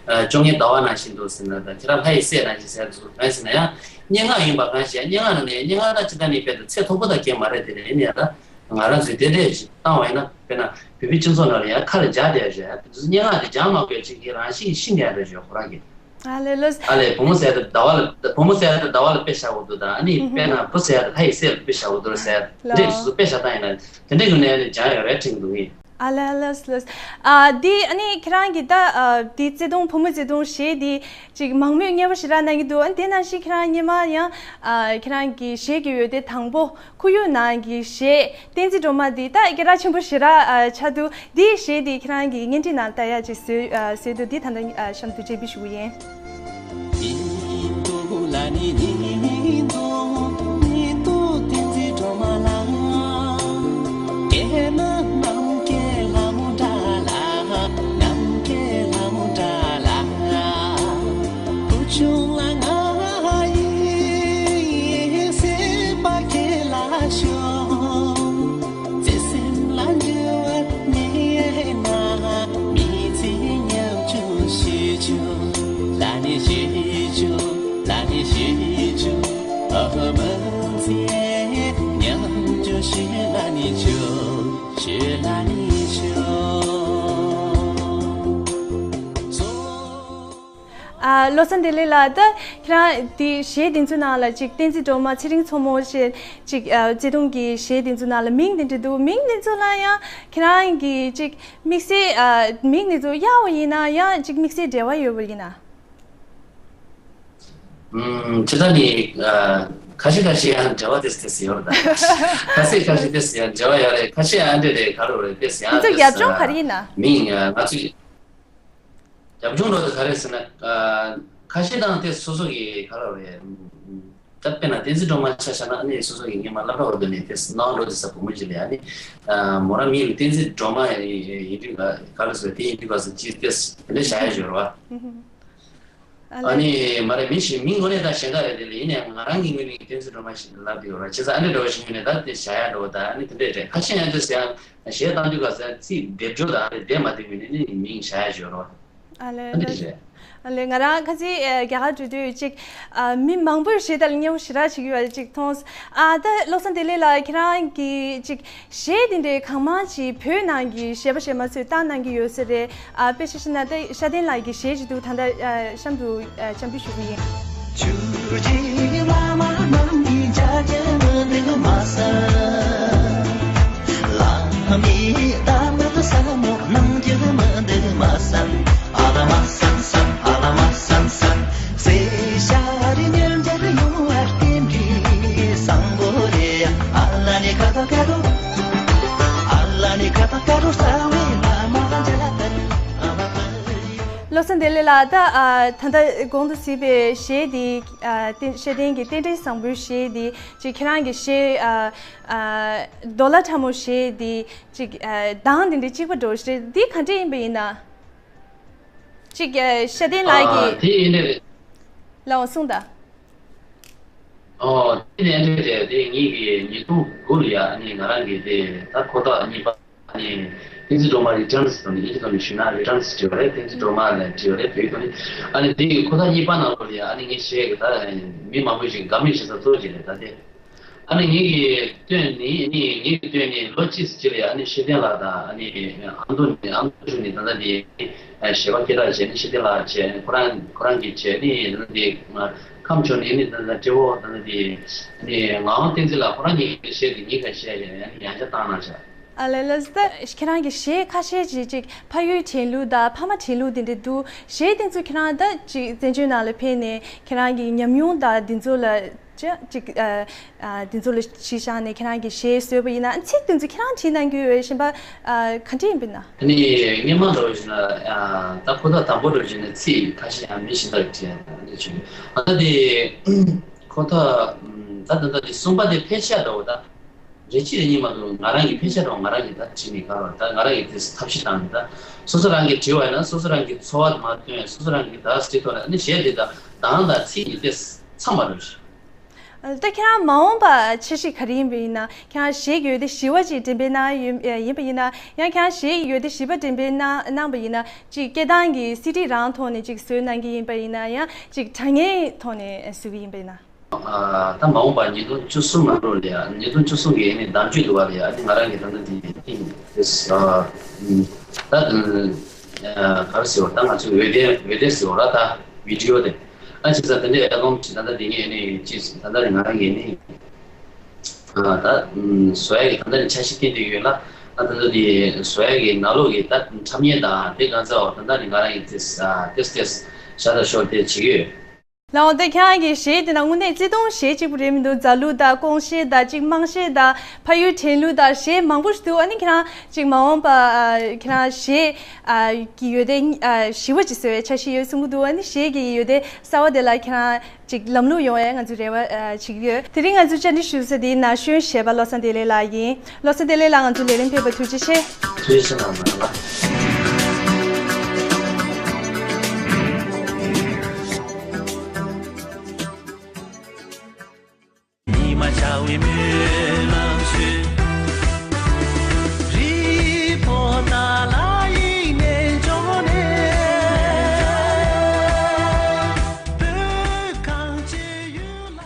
ཨ་བཅོ་ལྔའི་ཟླ་བ་ནང་བཞིན་དུ་ཟེར་ན་ད་ཁྱེད་རང་ལྷ་ཡི་སྲས་ནང་བཞིན་ཟེར་དུས་གང་ཟེར་ན་ཡང་སྙན་ངག་ཡིན་པ་གང་ཞིག་སྙན་ངག་ནང་ནས་སྙན་ངག་ད་ཅི་ད་ནི་དཔེ་དེ་ཚད་མཐོ་པོ་དང་གལ་མ་རེད། དེ་ནས་ཨ་ནི་ཡ་ད་ང་རང་ཚོས་དེ་འདྲས་ཞིག་བཏང་བ་ཡིན་ན་དཔེར་ན་བོད་པའི་སྤྱི་ཚོགས་ནང་ལ་ཡང་ཁ་ལ་འཇགས་བསྡད་ཡ་ཞིག་ཡ་དེ་ཚོ་སྙན་ངག་དེ་འཇགས་མ་དགོས་ཅིག་གི་རང་བཞིན་ཤི་ནས་ཡ་འདྲ་ཞིག་ཁོ་རང་གི། ཨ་ལས་ལོས། ཨ་ལས་བུ་མོ་ཟེར་ཡ་དེ་ཟླ་བ་ལ་བུ་མོ་ཟེར་ཡ་དེ་ཟླ་བ་ལ་དཔེ་བཞག་དགོས་འདུག་ད་ཨ་ནི་དཔེར་ན་བུ་ཟེར་ཡ་དེ་ལྷ་ཡི་སྲས་ལ་དཔེ་བཞག་དགོས་འདུག་ཟེར་ཡ་འདྲས་ཞིག་སུ་དཔེ་བཞག་སྟངས་ཡིན་ན་དེ་འདྲས་ཀྱི་ནས་ནི་འཇགས་ཡོད་རེད་དྲན་གྱི་འདུག་ངས། ཨ་ལས་ལོས་ལོས། ཨ་འདི་ཨ་ནི་ཁྱེད་རང་གི་ད་ཨ་འདི་བརྩེ་དུང་བུ་མོ་བརྩེ་དུང་གཞས་འདི་ཅིག་མང་མོས་མཉེས་པོ་ཞེ་དྲག་གནང་གི་འདུག་ཨ་དེ་ནང་བཞིན་ཁྱེད་རང་སྔོན་མ་ཡང་ཨ་ཁྱེད་རང་གི་གཞས་ཀྱི་འོད་སྡེར་དང་པོ་ཁོར་ཡུག་ནང་གི་གཞས་བསྟན་འཛིན་སྒྲོལ་མ་འདི་ད་སྐད་གྲགས་ཆེན་པོ་ཞེ་དྲག་ཨ་ཆགས་འདུག་འདིའི་གཞས་འདི་ཁྱེད་རང་གི་བརྙན་འཕྲིན་ནང་ལྟ་ཡག་ཅིག་བཟོས་ཨ་བཟོས་འདུག་འདི་ད་ལྟ་ཨ་གཤམ་དུ་སྤྱན་འབུལ་ཞུ་གི་ཡིན། ཨ་བློ་བཟང་བདེ་ལེགས་ལགས། ད་ཁྱེད་རང་དེ་གཞས་དེ་ཚོའི་ནང་ལ་ཅིག་བསྟན་འཛིན་སྒྲོལ་མ་ཚེ་རིང་མཚོ་མོ་ཞེས་ཅིག་ཨ་བརྩེ་དུང་གི་གཞས་དེ་ཚོའི་ནང་ལ་མིང་དེ་འདྲ་འདུག་མིང་དེ་ཚོ་ལ་ཡང་ཁྱེད་རང་གི་ཅིག་དམིགས་བསལ་ཨ་མིང་དེ་ཚོ་གཡར་བ་ཡིན་ན་ཡང་ཅིག་དམིགས་བསལ་འབྲེལ་བ་ཡོད་པ་ཡིན་ན། ཨུམ། སྤྱིར་བཏང་ནི་ཨ་ཁ་ཤས་ཁ་ཤས་ཡང་འབྲེལ་བ་ཏོག་ཙམ་ཏོག་ཙམ་ཡོད་རེད་ད། ཁ་ཤས་ཁ་ཤས་ཏོག་ཙམ་ཡང་འབྲེལ་བ་ཡོད་རེད། ཁ་ཤས་ཨ་འདྲ་རེད་ག་རེ་རེད་ཏོག་ཙམ་ཡང་དེ་ཚོ་ཏོག་ཙམ་རྒྱབ་ལྗོངས་ག་རེ་ཡིན་ན། མིང་ཨ་ང་ཚོས་རྒྱབ་ལྗོངས་འགྲོ་དེ་ག་རེ་ཟེར་ན། ཨ་ཁ་ཤས་དང་དེ་སོ་སོ་གི་ག་རེ་རེད། ད་དཔེར་ན་བསྟན་འཛིན་སྒྲོལ་མ་ཆ་བཞག་ན་ཨ་ནི་སོ་སོ་གི་སྔོན་མ་སློབ་གྲྭ་འོག་ཏུ་ནས་དེ་སྣང་འགྲོ་དེ་ས་བུ་མོ་ཅིག་ལ་ཨ་ནི་མོ་རང་མིང་ལ་བསྟན་འཛིན་སྒྲོལ་མ་ཡིན་དུས་ག་རེ་ཟེར་དེ་ཡིན་དུས་ག་ཟེར་ཅི་དེ་དེ་འདྲ་བྱ་ཡ་ཡོད་རེད་བ། ཨ་ནི་མ་རེད་མིང་ཞིག་མིང་ངོ་ནས་ད་གཞན་དག་རེད་དེ་ལ་ཡིན་ནའང་ང་རང་གི་ངོས་ནས་བསྟན་འཛིན་སྒྲོལ་མ་ཞིག་ལབ་དེ་ཡོད་རེད། བྱས་ཙང་ཨ་ནི་འདྲ་བ་ཞིག་ངོས་ནས་ད་དེ་བྱ་ཡ་འདྲ་བོ་ད་ཨ་ནི་དེ་འདྲ་རེད། ཁ་ཤས་ཡང་དེ་ཟེར་ཡ་གཞས་བཏང་དུས་ག་ཟེར་ཚིག་སྡེབ་སྦྱོར་དང་ཨ་ནི་དེ་མ་དེ་ངོས་ནས་ནི་མིང་བྱ་ཡ་ཡོད་རེད་བ། ཨ་ལས། ཨ་ནི་རེད། ཨ་ལས་ང་རང་ཁ་སང་ཨ་རྒྱ་གར་འགྲོ་དུས་ཅིག་ཨ་མི་མང་པོས་གཞས་དེ་ལ་མཉེས་པོ་ཞེ་དྲག་བྱེད་ཀྱི་ཡོད་པ་ཅིག་མཐོང་། ཨ་ད་བློ་བཟང་བདེ་ལེགས་ལགས་ཁྱེད་རང་གིས་ཅིག་གཞས་དེ་འདྲའི་གང་མང་ཅིག་བོད་ནང་གི་གཞས་པ་གཞས་མ་ཚོས་བཏང་གནང་གི་ཡོད་ས་རེད། ཨ་དཔེ་ཆ་བཞག་ན་ད་ཤ་སྟན་ལགས་ཀྱི་གཞས་ཅིག་འདུག་ད་ལྟ་ཨ་གཤམ་དུ་ཨ་འཆམ་འདོན་ཞུ་གི་ཡིན། བློ་བཟང་བདེ་ལེགས། ལགས། ད་ཨ་ད་ལྟ་གོང་དུ་གཟིགས་པའི་གཞས་འདི་ཨ་རྟེན་ཤེས་ལྡན་གྱི་རྟེན་འབྲེལ་བཟང་པོའི་གཞས་འདི་ཅིག་ཁྱེད་རང་གི་གཞས་ཨ་ཨ་རྡོ་ལ་ཁྲ་མོ་གཞས་འདི་ཅིག་ཨ་གདངས་འདི་འདྲ་གཅིག་པ་འགྲོ་གཞས་འདི་ག་འདྲ་ཡིན་པ་ཡིན་ན། ཅིག་ཨ་ཤེས་ལྡན་ལགས་ཀྱིས། ཨ་དེ་ཡིན་ནའི་རེད། ལགས་འོང་གསུངས་དང་། ཨོ་དེ་ནས་འདྲ་རེད་དེ། ངེད་ཀྱི་ཉིས་སྟོང་དགུ་ལ་ཡ་ཨ་ནི་ང་རང་གི་དེ་ད་ཁོ་ཐག་གཉིས་པ་ཨ་ནི་བསྟན་འཛིན་སྒྲོལ་མ་རི་ཊརན་སི་དང་ནི་ཨིན་ཇི་ཐོག་ནས་ཞུས་ན་རི་ཊརན་སི་བྲིས་པ་རེད། བསྟན་འཛིན་སྒྲོལ་མ་ལ་བྲིས་པ་རེད། བོད་ཡིག་ཐོག་ནས། ཨ་ནི་དེ་ཁོ་ཐག་གཉིས་པ་ནང་ལོགས་ལ་ཡ་ཨ་ནི་ངས་བཤད་གི་ད་མི་མང་པོ་ཞིག་དགའ་མོས་བྱེད་ས་གཙོ་བོ་ཅིག་རེད་ད་དེ། ཨ་ནི་ངེད་ཀྱི་སྟོན་ནི་ཨ་ནི་ངེད་ཀྱི་སྟོན་ནི་ལོ་གཅིག་ཅིག་ལ་ཡ་ཨ་ནི་ཤེས་ལྡན་ལགས་དང་ཨ་ནི་ཨ་མདོ་ནས་ཨ་མདོ་ཆུ་ནས་ད་ལྟ་དེ་གཞས་པ་སྐད་གྲགས་བྱས་ནས་ཤེས་ལྡན་ལགས་བྱས་ཁོ་རང་ཁོ་རང་གིས་བྱས་ནི་ད་ལྟ་དེ། ཁམས་ཕྱོགས་ནས་ནི་ད་ལྟ་སྤྲེའུ་ད་ལྟ་དེ་ནི་ངག་དབང་བསྟན་འཛིན་ལགས་ཁོ་རང་གཉིས་ཀྱི་གཞས་དེ་ངེད་ཀྱིས་བཤད་ཡང་ཡང་བསྐྱར་བཏང་གནང་བྱ། ཨ་ལས་ལགས། ད་ཁྱེད་རང་གི་གཞས་ཁ་ཤས་ཅིག་ཅིག་ཕ་ཡུལ་དྲན་ལུགས་དང་ཕ་མ་དྲན་ལུགས་དེ་འདྲ་འདུག་གཞས་དེ་ཚོ་ཁྱེད་རང་ད་ཅིག་བཙན་བྱོལ་ནང་ལ་ཕེབས་ནས་ཁྱེད་རང་གི་ཉམས་མྱོང་དང་དེ་ཚོ་ལ་ཅིག་ཅིག་ཨ་ཨ་དེ་ཚོ་ལ་གཞི་བཞག་ནས་ཁྱེད་རང་གི་གཞས་བཟོས་པ་ཡིན་ན་ཚིག་དེ་ཚོ་ཁྱེད་རང་བྲིས་གནང་རྒྱུ་ཡོད་བཞིན་པ་ཨ་ག་འདྲ་ཡིན་པ་ཡིན་ན། ཨ་ནི་སྔོན་མ་འདྲ་བོ་ཞིག་ན་ད་ཁོ་ཐག་དང་པོ་འདྲ་བོ་ཞིག་ན་ཚིག་ཁ་ཤས་ཡང་མི་གཞན་དག་གིས་བྲིས་ཡང་འདྲ་བྱུང་། ཨ་ད་དེ་ཁོ་ཐག་ད་ད་ད་དེ་གསུམ་པ་དེ་ཕལ་ཆེར་འདྲ་བོ་ད། རེ་གཅིག་རེ་གཉིས་མ་གཏོགས་ང་རང་གི་ཕལ་ཆེར་རང་ང་རང་གིས་ད་བྲིས་ནས་ག་རེ་ད་ང་རང་གིས་དེ་ཐབས་ཤེས་བཏང་ནས་ད་སོ་སོ་རང་གིས་བྲིས་པ་ཡིན་ན་སོ་སོ་རང་གི་ཚོར་བ་མ་བཏོན་སོ་སོ་རང་གིས་ད་སྤྲི་ཐོག་ལ་ནི་གཞས་དེ་ད་གདངས་དང་ཚིག་གཉིས་དེ་ཚང་མ་རེད། ད་ཁྱེད་རང་མ་འོངས་པ་འཆར་གཞི་ག་རེ་ཡིན་པ་ཡིན་ན་ཁྱེད་རང་གཞས་ཀྱི་འོད་སྡེར་ཞི་བ་ཅིག་འགྲེམས་སྤེལ་གནང་ཡོད་ཡིན་པ་ཡིན་ན་ཡང་ཁྱེད་རང་གཞས་ཀྱི་འོད་སྡེར་བཞི་པ་འགྲེམས་སྤེལ་གནང་གནང་པ་ཡིན་ན་ཅིག་སྐད་གདངས་ཀྱི་སི་ཌི་རང་ཐོག་ནས་ཅིག་བཟོས་གནང་གི་ཡིན་པ་ཡིན་ན་ཡང་ཅིག་དྲ་བརྙན་ཐོག་ནས་བཟོ་གི་ཡིན་པ་ཡིན་ན། ད་མ་འོངས་པ་ཉིས་སྟོང་བཅུ་གསུམ་ནང་ལོགས་ལ་ཡ་ཉིས་སྟོང་བཅུ་གསུམ་གྱི་ཨ་ནི་ཟླ་མཇུག་ཏུ་བ་ལ་ཡ་ཨ་ནི་ང་རང་གི་ད་ལྟ་འདི་ཨིན་ཏེ་ད་ག་རེ་ཟེར་བ་ད་ང་ཚོའི་འོད་སྡེར་འོད་སྡེར་ཟེར་བ་ལ་ད་བི་ཌི་ཨོ་དེ་ཨ་ཅི་ས་ད་ལྟའི་ཨལ་བམ་ཅིག་ད་ལྟ་འདི་ངས་ཨ་ནི་ཅི་ད་ལྟ་ང་རང་གི་ཨ་ནི་ད་བཟོ་ཡ་གི་ད་ལྟ་ནི་འཆར་གཞི་བཏིང་བསྡད་ཡོད་ལ་ཨ་ད་ལྟ་འདི་བཟོ་ཡ་གི་ནང་ལོགས་ཀྱི་ད་འཁྲབ་མཁན་དང་དེ་གང་ཚ་བ་ད་ལྟ་ནི་ང་རང་གི་ཏེ་ཏེ་ཏེ་ཤ་ད་ཤོར་དེ་བྱེད་ཀྱི་ཡོད། ལགས་འོང་། ད་ཁྱེད་རང་གི་གཞས་དེ་ན་དངོས་གནས་བརྩེ་དུང་གཞས་གཅིག་པུ་རེད་མི་འདུག་རྫ་གླུ་དང་ཀོང་གཞས་དང་ཅིག་དམངས་གཞས་དང་ཕ་ཡུལ་དྲན་གླུ་དང་གཞས་མང་པོ་ཞིག་འདུག་ཨ་ནི་ཁྱེད་རང་ཅིག་མ་འོངས་པ་ཨ་ཁྱེད་རང་གཞས་ཨ་ཀྱི་འོད་སྡེར་ཨ་ཞི་བ་ཅིག་བཟོ་བའི་འཆར་གཞི་ཡོད་གསུང་གི་འདུག་ཨ་ནི་གཞས་ཀྱི་འོད་སྡེར་གསར་བ་དེ་ལ་ཁྱེད་རང་ཅིག་ལམ་ལྷོང་ཡོང་བའི་ང་ཚོས་རེ་བ་ཨ་བྱེད་ཀྱི་ཡོད། དེ་རིང་ང་ཚོ་བཅར་འདྲི་ཞུ་ས་དེ་ན་གཞོན་གཞས་པ་བློ་བཟང་བདེ་ལེགས་ལགས་ཡིན། བློ་བཟང་བདེ་ལེགས་ལགས་ང་ཚོ་ལས་རིམ་ཕེབས་པར་ཐུགས་རྗེ་ཆེ། ཐུགས་རྗེ་ཆེ་གནང་། ཉི་མ་ཤར་བའི་སྨོན་ལམ་ཞུ། རི་བོ་ཏཱ་ལ་ཡི་རྣལ་འབྱོར་ནས། བོད་གངས་ཅན་ཡུལ་ལ།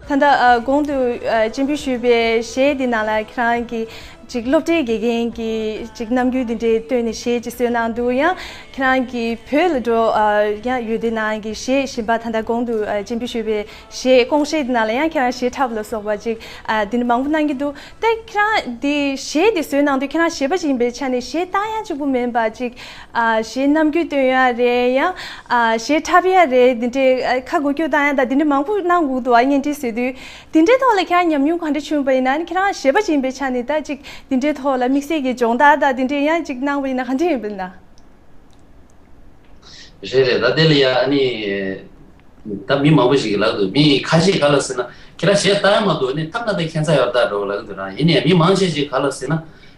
ད་ལྟ་ཨ་གོང་དུ་ཨ་སྤྱན་འབུལ་ཞུས་པའི་གཞས་འདི་ནང་ལ་ཁྱེད་རང་གིས་ཅིག་སློབ་གྲྭའི་དགེ་རྒན་གྱི་ཅིག་རྣམ་འགྱུར་འདི་འདྲའི་བཏོན་ནས་གཞས་ཅིག་བཟོས་གནང་འདུག་ཡང་ཁྱེད་རང་གིས་བོད་ལ་འགྲོ་ཨ་ཡང་ཡུལ་སྡེ་ནང་གི་གཞས་གཞན་པ་ད་ལྟ་གོང་དུ་ཨ་སྤྱན་འབུལ་ཞུས་པའི་གཞས་ཀོང་གཞས་འདི་ནང་ལ་ཡང་ཁྱེད་རང་གཞས་འཁྲབ་ལ་སོགས་པ་ཅིག་ཨ་འདི་འདྲ་མང་པོ་གནང་གི་འདུག་ད་ཁྱེད་རང་འདི་གཞས་འདི་བཟོས་གནང་དུས་ཁྱེད་རང་གཞས་པ་ཅིག་ཡིན་པའི་ཆ་ནས་གཞས་བཏང་ཡ་གཅིག་པུ་མིན་པ་ཅིག་ཨ་གཞས་རྣམ་འགྱུར་སྟོན་ཡ་རེད། ཡང་ཨ་གཞས་འཁྲབ་ཡ་རེད། འདི་འདྲའི་ཨ་ཁ་འགུལ་སྐྱོད་བཏང་ཡ་དང་འདི་འདྲ་མང་པོ་གནང་དགོས་འདུག་ཨ་བརྙན་འཕྲིན་བཟོས་དུས་འདི་འདྲའི་ཐོག་ལ་ཁྱེད་རང་ཉམས་མྱོང་ག་འདྲ་བྱུང་བ་ཡིན་ན་ཁྱེད་རང་གཞས་པ་ཅིག་ཡིན་པའི་ཆ་ནས་ད་ཅིག་འདི་འདྲའི་ཐོག་ལ་དམིགས་བསལ་གྱི་སྦྱོང་བརྡར་དང་འདི་འདྲའི་ཡང་ཅིག་གནང་བ་ཡིན་ན་ག་འདྲ་ཡིན་པ་ཡིན་ན། རེད་རེད། ད་དེ་ལ་ཡ་ཨ་ནི་ད་མི་མང་པོ་ཞིག་གིས་ལབ་འདུག་མི་ཁ་ཤས་ག་ལ་ཟེར་ན་ཁྱེད་རང་གཞས་བཏང་ཡ་མ་གཏོགས་ཨ་ནི་ཐབས་ན་ད་ཁྱད་མཚར་ཡོད་ད་འགྲོ་ལབ་འདུག་ར། ཡིན་ནའི་མི་མང་ཆེ་ཞིག་ག་ལ་ཟེར་ན་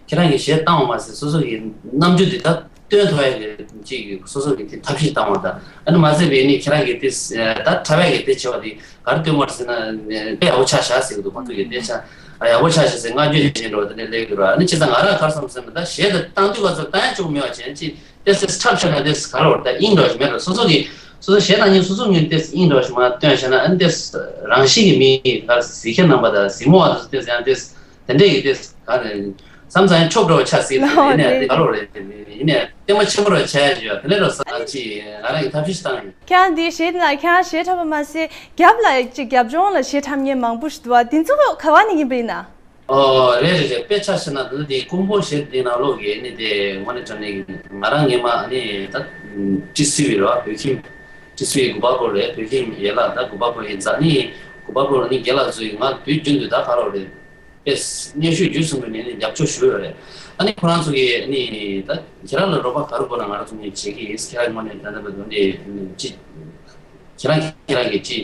ཁྱེད་རང་གིས་གཞས་བཏང་བ་མ་ཟད་སོ་སོ་གི་རྣམ་འགྱུར་དེ་ད་སྟོན་ཐུབ་ཡ་གི་ཅིག་སོ་སོ་གི་དེ་ཐབས་ཤེས་བཏང་བ་ད་ཨ་ནི་མ་ཟད་པའི་ཨ་ནི་ཁྱེད་རང་གི་དེ་ད་འཁྲབ་ཡ་གི་དེ་བྱེད་པ་དེ་ག་རེ་སྟོན་པ་ཟེར་ན་དཔེ་ཡག་པོ་ཆགས་བཞག་ཟེར་གི་འདུག་ཁོང་ཚོ་གི་དེ་ཆ་ཡག་པོ་ཆགས་བཞག་ཟེར་བསྔགས་བརྗོད་བྱེད་འགྲོ་དེ་འདྲ་སླེབས་གི་འདུག་ཨ་ནི་བྱས་ཙང་ང་རང་ག་རེ་བསམ་ཟེར་ན་ད་གཞས་དེ་བཏང་དུས་ག་ཚོད་བཏང་ཡ་བཅུག་མེད་པ་བྱས་ཅི། ཏེ་སེ་འཁྲབ་ཤ་ན་ཏེ་སེ་ག་རེ་བར་ད་དབྱིངས་འགྲོ་ཞིག་མེད་ར། སོ་སོ་གི་སོ་སོ་གཞས་བཏང་མཁན་སོ་སོ་ངོས་ཏེ་སེ་དབྱིངས་འགྲོ་ཞིག་མ་སྟོན་ཤ་ན་ཨ་ནི་ཏེ་སེ་རང་བཞིན་གྱི་མི་ག་རེ་གཟིགས་མཁན་རྣམ་པ་དང་གཟིགས་མོ་བ་དང་ཏེ་སེ་ཡང་ཏེ་སེ་དེ་འདྲས་ཀྱི་ཏེ་སེ་ག་རེ་བསམ་ཙང་ཡང་ཆོབ་འགྲོ་བ་ཆགས་སྲིད་ལ་ཡིན་ནས་ཏེ་ག་རེ་རེད་ཡིན་ནས་ལྟད་མོ་ཆེན་པོ་ར་བྱས་ཡོད་དེ་ནས་ར་ས་ཅི་ང་རང་གི་ཐབས་ཤེས་བཏང་ཡིན། ཁྱེད་རང་འདི་གཞས་འདི་ན་ཁྱེད་རང་གཞས་འཁྲབ་པ་མ་ཟད་རྒྱབ་ལ་ཅིག་རྒྱབ་ལྗོངས་ལ་གཞས་འཁྲབ་མཁན་མང་པོ་ཞིག་འདུག་བ་འདི་ཚོ་ག་བ་ནས་ཡིན་པ་ཡིན་ན། ཨོ་རེད་རེད་རེད། དཔེ་ཆ་བཞག་ན་ད་ལྟ་དེ་ཀོང་པོ་གཞས་དེ་ནང་ལོགས་ཀྱི་ནི་དེ་དངོས་གནས་དྲང་གནས་ང་རང་སྔོན་མ་ནི་ད་ཀྲི་སུའི་རེད་བ། བོད་ཁྱིམ་ཀྲི་སུའི་གུ་པ་པོ་རེད། བོད་ཁྱིམ་ཡན་ལག་ད་གུ་པ་པོ་ཡིན་ཙང་ནི་གུ་པ་པོ་ནི་རྒན་ལགས་ཚོས་ང་དུས་རྒྱུན་དུ་ད་ག་རེ་རེད། དཔེ་སྙན་ཞུ་བརྒྱུད་གསུམ་པའི་ནས་ནི་རྒྱབ་སྐྱོར་ཞུས་ཡོད་རེད། ཨ་ནི་ཁོ་རང་ཚོ་གིས་ཨ་ནི་ད་ཁྱེད་རང་ལ་རོགས་པ་ག་རེ་དགོས་ན་ང་རང་ཚོ་ནས་བྱེད་ཀྱི་ཡིན། ཁྱེད་རང་ངོས་ནས་ད་ལྟ་བར་དུ་ནི་ཅི་ཁྱེད་རང་ཁྱེད་རང་གིས་ཅི་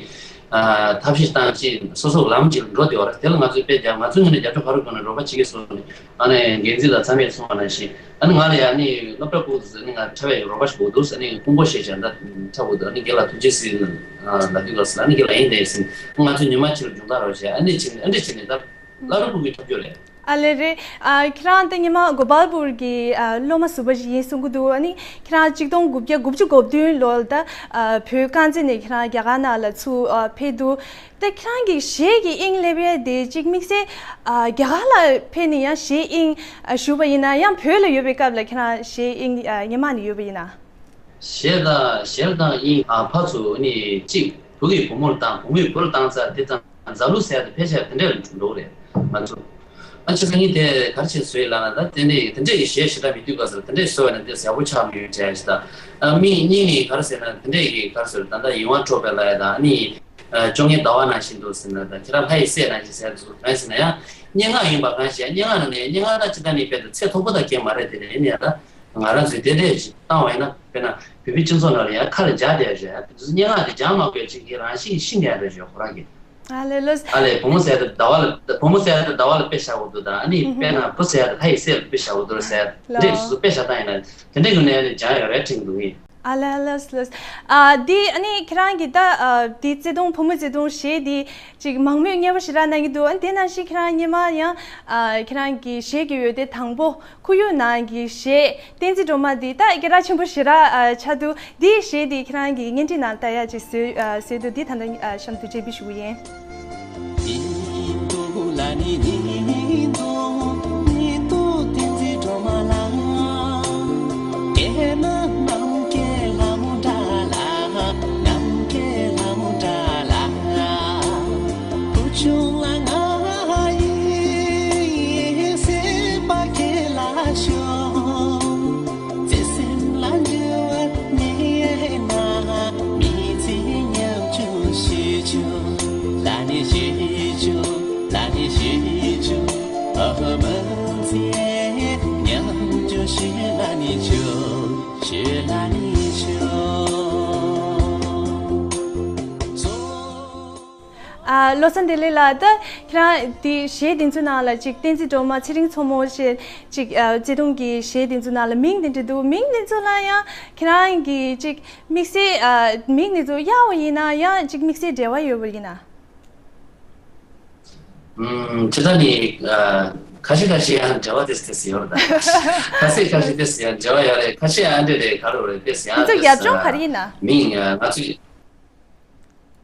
ཨ་ཐབས་ཤེས་བཏང་ཅི་སོ་སོ་ལམ་ཅིག་འགྲོ་བདེ་བ་རེད། དེ་ལ་ང་ཚོས་དཔེ་རྒྱབ། ང་ཚོའི་ངོས་ནས་རྒྱབ་སྐྱོར་ག་རེ་དགོས་ན་རོགས་པ་བྱེད་ཀྱི་སོང་ནས་ཨ་ནི་འགན་འཛིན་དང་ཚང་མས་གསུངས་པ་ནང་བཞིན་ཨ་ནི་ང་ལ་ཡང་ནི་སློབ་གྲྭ་ཕྲུ་གུ་ཚོ་ནི་ང་འཁྲབ་པའི་རོགས་པ་ཞིག་དགོས་འདུག་ཟེར་ནི་དཔོན་པོ་ཞེས་བྱ་འདྲ་འཁྲབ་དགོས་འདུག་ཨ་ནི་རྒན་ལགས་ཐུགས་རྗེ་གཟིགས་ལ་དུས་སྐབས་སུ་ཨ་ནི་རྒན་ལགས་ཡིན་ནས་ཟིན་ང་ཚོའི་ཉི་མ་གཅིག་ལ་སྦྱོང་བརྡར་རོགས་བྱས། ཨ་ནི་ཕྱིན་ཨ་འདྲ་བྱས་ནས་ད་བླ་རུང་ཕྲུ་གུའི་འཁྲབ་སྦྱོང་རེད། ཨ་ལེ་རེད། ཨ་ཁྱེད་རང་ད་ཉི་མ་གོ་པལ་པུར་གྱི་ཨ་སློབ་མ་ཟུར་པ་ཞིག་ཡིན་གསུང་གི་འདུག་ཨ་ནི་ཁྱེད་རང་གཅིག་སྟོང་དགུ་བརྒྱ་དགུ་བཅུ་གོ་བདུན་ལོར་ད་ཨ་བོད་རྐང་རྩེད་ནས་ཁྱེད་རང་རྒྱ་གར་ནང་ལ་ཚུར་ཨ་ཕེབས་འདུག་ད་ཁྱེད་རང་གི་གཞས་ཀྱི་དབྱིངས་སླེབས་ཡས་དེ་གཅིག་དམིགས་བསལ་ཨ་རྒྱ་གར་ལ་ཕེབས་ནས་ཡང་གཞས་དབྱིངས་ཨ་ཞུགས་པ་ཡིན་ན་ཡང་བོད་ལ་ཡོད་པའི་སྐབས་ལ་ཁྱེད་རང་གཞས་དབྱིངས་ཨ་སྔོན་མ་ནས་ཡོད་པ་ཡིན་ན། གཞས་དང་གཞས་དང་དབྱིངས་ཨ་ཕར་ཚུར་ནི་གཅིག་བུ་གིས་བུ་མོར་བཏང་བུ་མོས་བུར་བཏང་ཚར་དེ་ཙང་། འཛམ་བུ་ཟེར་ཡ་དེ་ཕལ་ཆེར་དེ་འདྲས་འགྲོ་གི་རེད། ང་ཚོ། ཨ་ཅེ་སང་ཉིན་དེ་ག་རེ་བྱས་བཟོས་ལབ་ན་ད་དེ་འདྲས་དེ་འདྲས་ཀྱི་གཞས་ཞེ་དྲག་མི་འདུག་ག་ཟེར། དེ་འདྲས་བཟོས་པ་ན་དེ་ཡག་པོ་ཆགས་མི་ཡོང་བྱས་ཞེ་ད། ཨ་མི་གཉིས་ནི་ག་རེ་ཟེར་ན་དེ་འདྲས་ཀྱི་ག་རེ་ཟེར་ད་ལྟ་ཡིད་དབང་འཕྲོག་པའི་ལ་ཡ་དང་ཨ་ནི་བཅོ་ལྔའི་ཟླ་བ་ནང་བཞིན་དུ་ཟེར་ན་ད་ཁྱེད་རང་ལྷ་ཡི་སྲས་ནང་བཞིན་ཟེར་དུས་གང་ཟེར་ན་ཡང་སྙན་ངག་ཡིན་པ་གང་ཞིག་སྙན་ངག་ནང་ནས་སྙན་ངག་ད་ཅི་ད་ནི་དཔེ་དང་ཚད་མཐོ་པོ་ད་སྐྱེལ་མ་རེད། དེ་ནས་ཨ་ནི་ཡ་ད། ང་རང་ཚོས་དེ་འདྲས་ཞིག་བཏང་བ་ཡིན་ན་དཔེར་ན་བོད་པའི་སྤྱི་ཚོགས་ནང་ལ་ཡང་ཁ་ལ་འཇགས་བསྡད་ཡ་རེད། སྙན་ངག་དེ་འཇགས་མ་དགོས་ཅིག་གི་རང་བཞིན་ཤི་ནས་རེད་ཞོ་ཁོ་རང་གི། ཨ་ལེ་ལོས། ཨ་ལེ་བུ་མོ་ཟེར་དེ་ཟླ་བ་ལ་བུ་མོ་ཟེར་དེ་ཟླ་བ་ལ་དཔེ་བཞག་དགོས་འདུག་དང་ཨ་ནི་དཔེར་ན་བུ་ཟེར་དེ་ལྷ་ཡི་སྲས་ལ་དཔེ་བཞག་དགོས་འདུག་ཟེར་ལོ། འདྲས་སུ་དཔེ་བཞག་སྟངས་ཡིན་ན་དེ་འདྲས་ཀྱི་ནས་ནི་འཇགས་ཡོད་རེད་དྲན་གི་འདུག་ཡིན། ཨ་ལེ་ལོས་ལོས། ཨ་འདི་ཨ་ནི་ཁྱེད་རང་གི་ད་ཨ་འདི་བརྩེ་དུང་བུ་མོ་བརྩེ་དུང་གཞས་འདི་ཅིག་མང་མོས་མཉེས་པོ་ཞེ་དྲག་གནང་གི་འདུག་ཨ་འདི་ནང་བཞིན་ཁྱེད་རང་སྔོན་མ་ཡང་ཨ་ཁྱེད་རང་གི་གཞས་ཀྱི་འོད་སྡེར་དང་པོ། ཁོར་ཡུག་ནང་གི་གཞས་བསྟན་འཛིན་སྒྲོལ་མ་འདི་ད་སྐད་གྲགས་ཆེན་པོ་ཞེ་དྲག་ཨ་ཆགས་འདུག་འདིའི་གཞས་འདི་ཁྱེད་རང་གིས་བརྙན་འཕྲིན་ནང་ལྟ་ཡག་ཅིག་བཟོས་ཨ་བཟོས་འདུག་འདི་ད་ལྟ་ཨ་གཤམ་དུ་མཇལ་འཕྲད་ཞུ་གི་ཡིན། བརྩེ་སེམས་ལ་འགྱུར་བ་མེད་ན། མི་ཚེ་ཉམ་ཆུང་ཞུ་ཆུ། ལ་ནི་ཞུ་ཆུ། ལ་ནི་ཞུ་ཆུ། ཨ་ཧོ་མ་ཚེ་ཉམ་ཆུང་ཞུ་ལ་ནི་ཆུ། ཞུ་ལ་ནི་ཆུ། ཨ་བློ་བཟང་བདེ་ལེགས་ལགས། ད་ཁྱེད་རང་དེ་གཞས་དེ་ཚོའི་ནང་ལ་ཅིག་བསྟན་འཛིན་སྒྲོལ་མ་ཚེ་རིང་མཚོ་མོ་ཞེས་ཅིག་ཨ་བརྩེ་དུང་གི་གཞས་དེ་ཚོའི་ནང་ལ་མིང་དེ་འདྲ་འདུག་མིང་དེ་ཚོ་ལ་ཡང་ཁྱེད་རང་གི་ཅིག་དམིགས་བསལ་ཨ་མིང་དེ་ཚོ་གཡར་བ་ཡིན་ན་ཡང་ཅིག་དམིགས་བསལ་འབྲེལ་བ་ཡོད་པ་ཡིན་ན། ཨུམ་ཅི་ད་ནི་ཨ་ཁ་ཤས་ཁ་ཤས་ཡང་འབྲེལ་བ་ཏོག་ཙམ་ཏོག་ཙམ་ཡོད་རེད་ད། ཁ་ཤས་ཁ་ཤས་ཏོག་ཙམ་ཡང་འབྲེལ་བ་ཡོད་རེད། ཁ་ཤས་ཨ་འདྲ་རེད་ག་རེ་རེད་ཏོག་ཙམ་ཡང་དེ་ཚོ་རྒྱབ་ལྗོངས་ག་རེ་ཡིན་ན། མིང་ཨ་ང་ཚོས།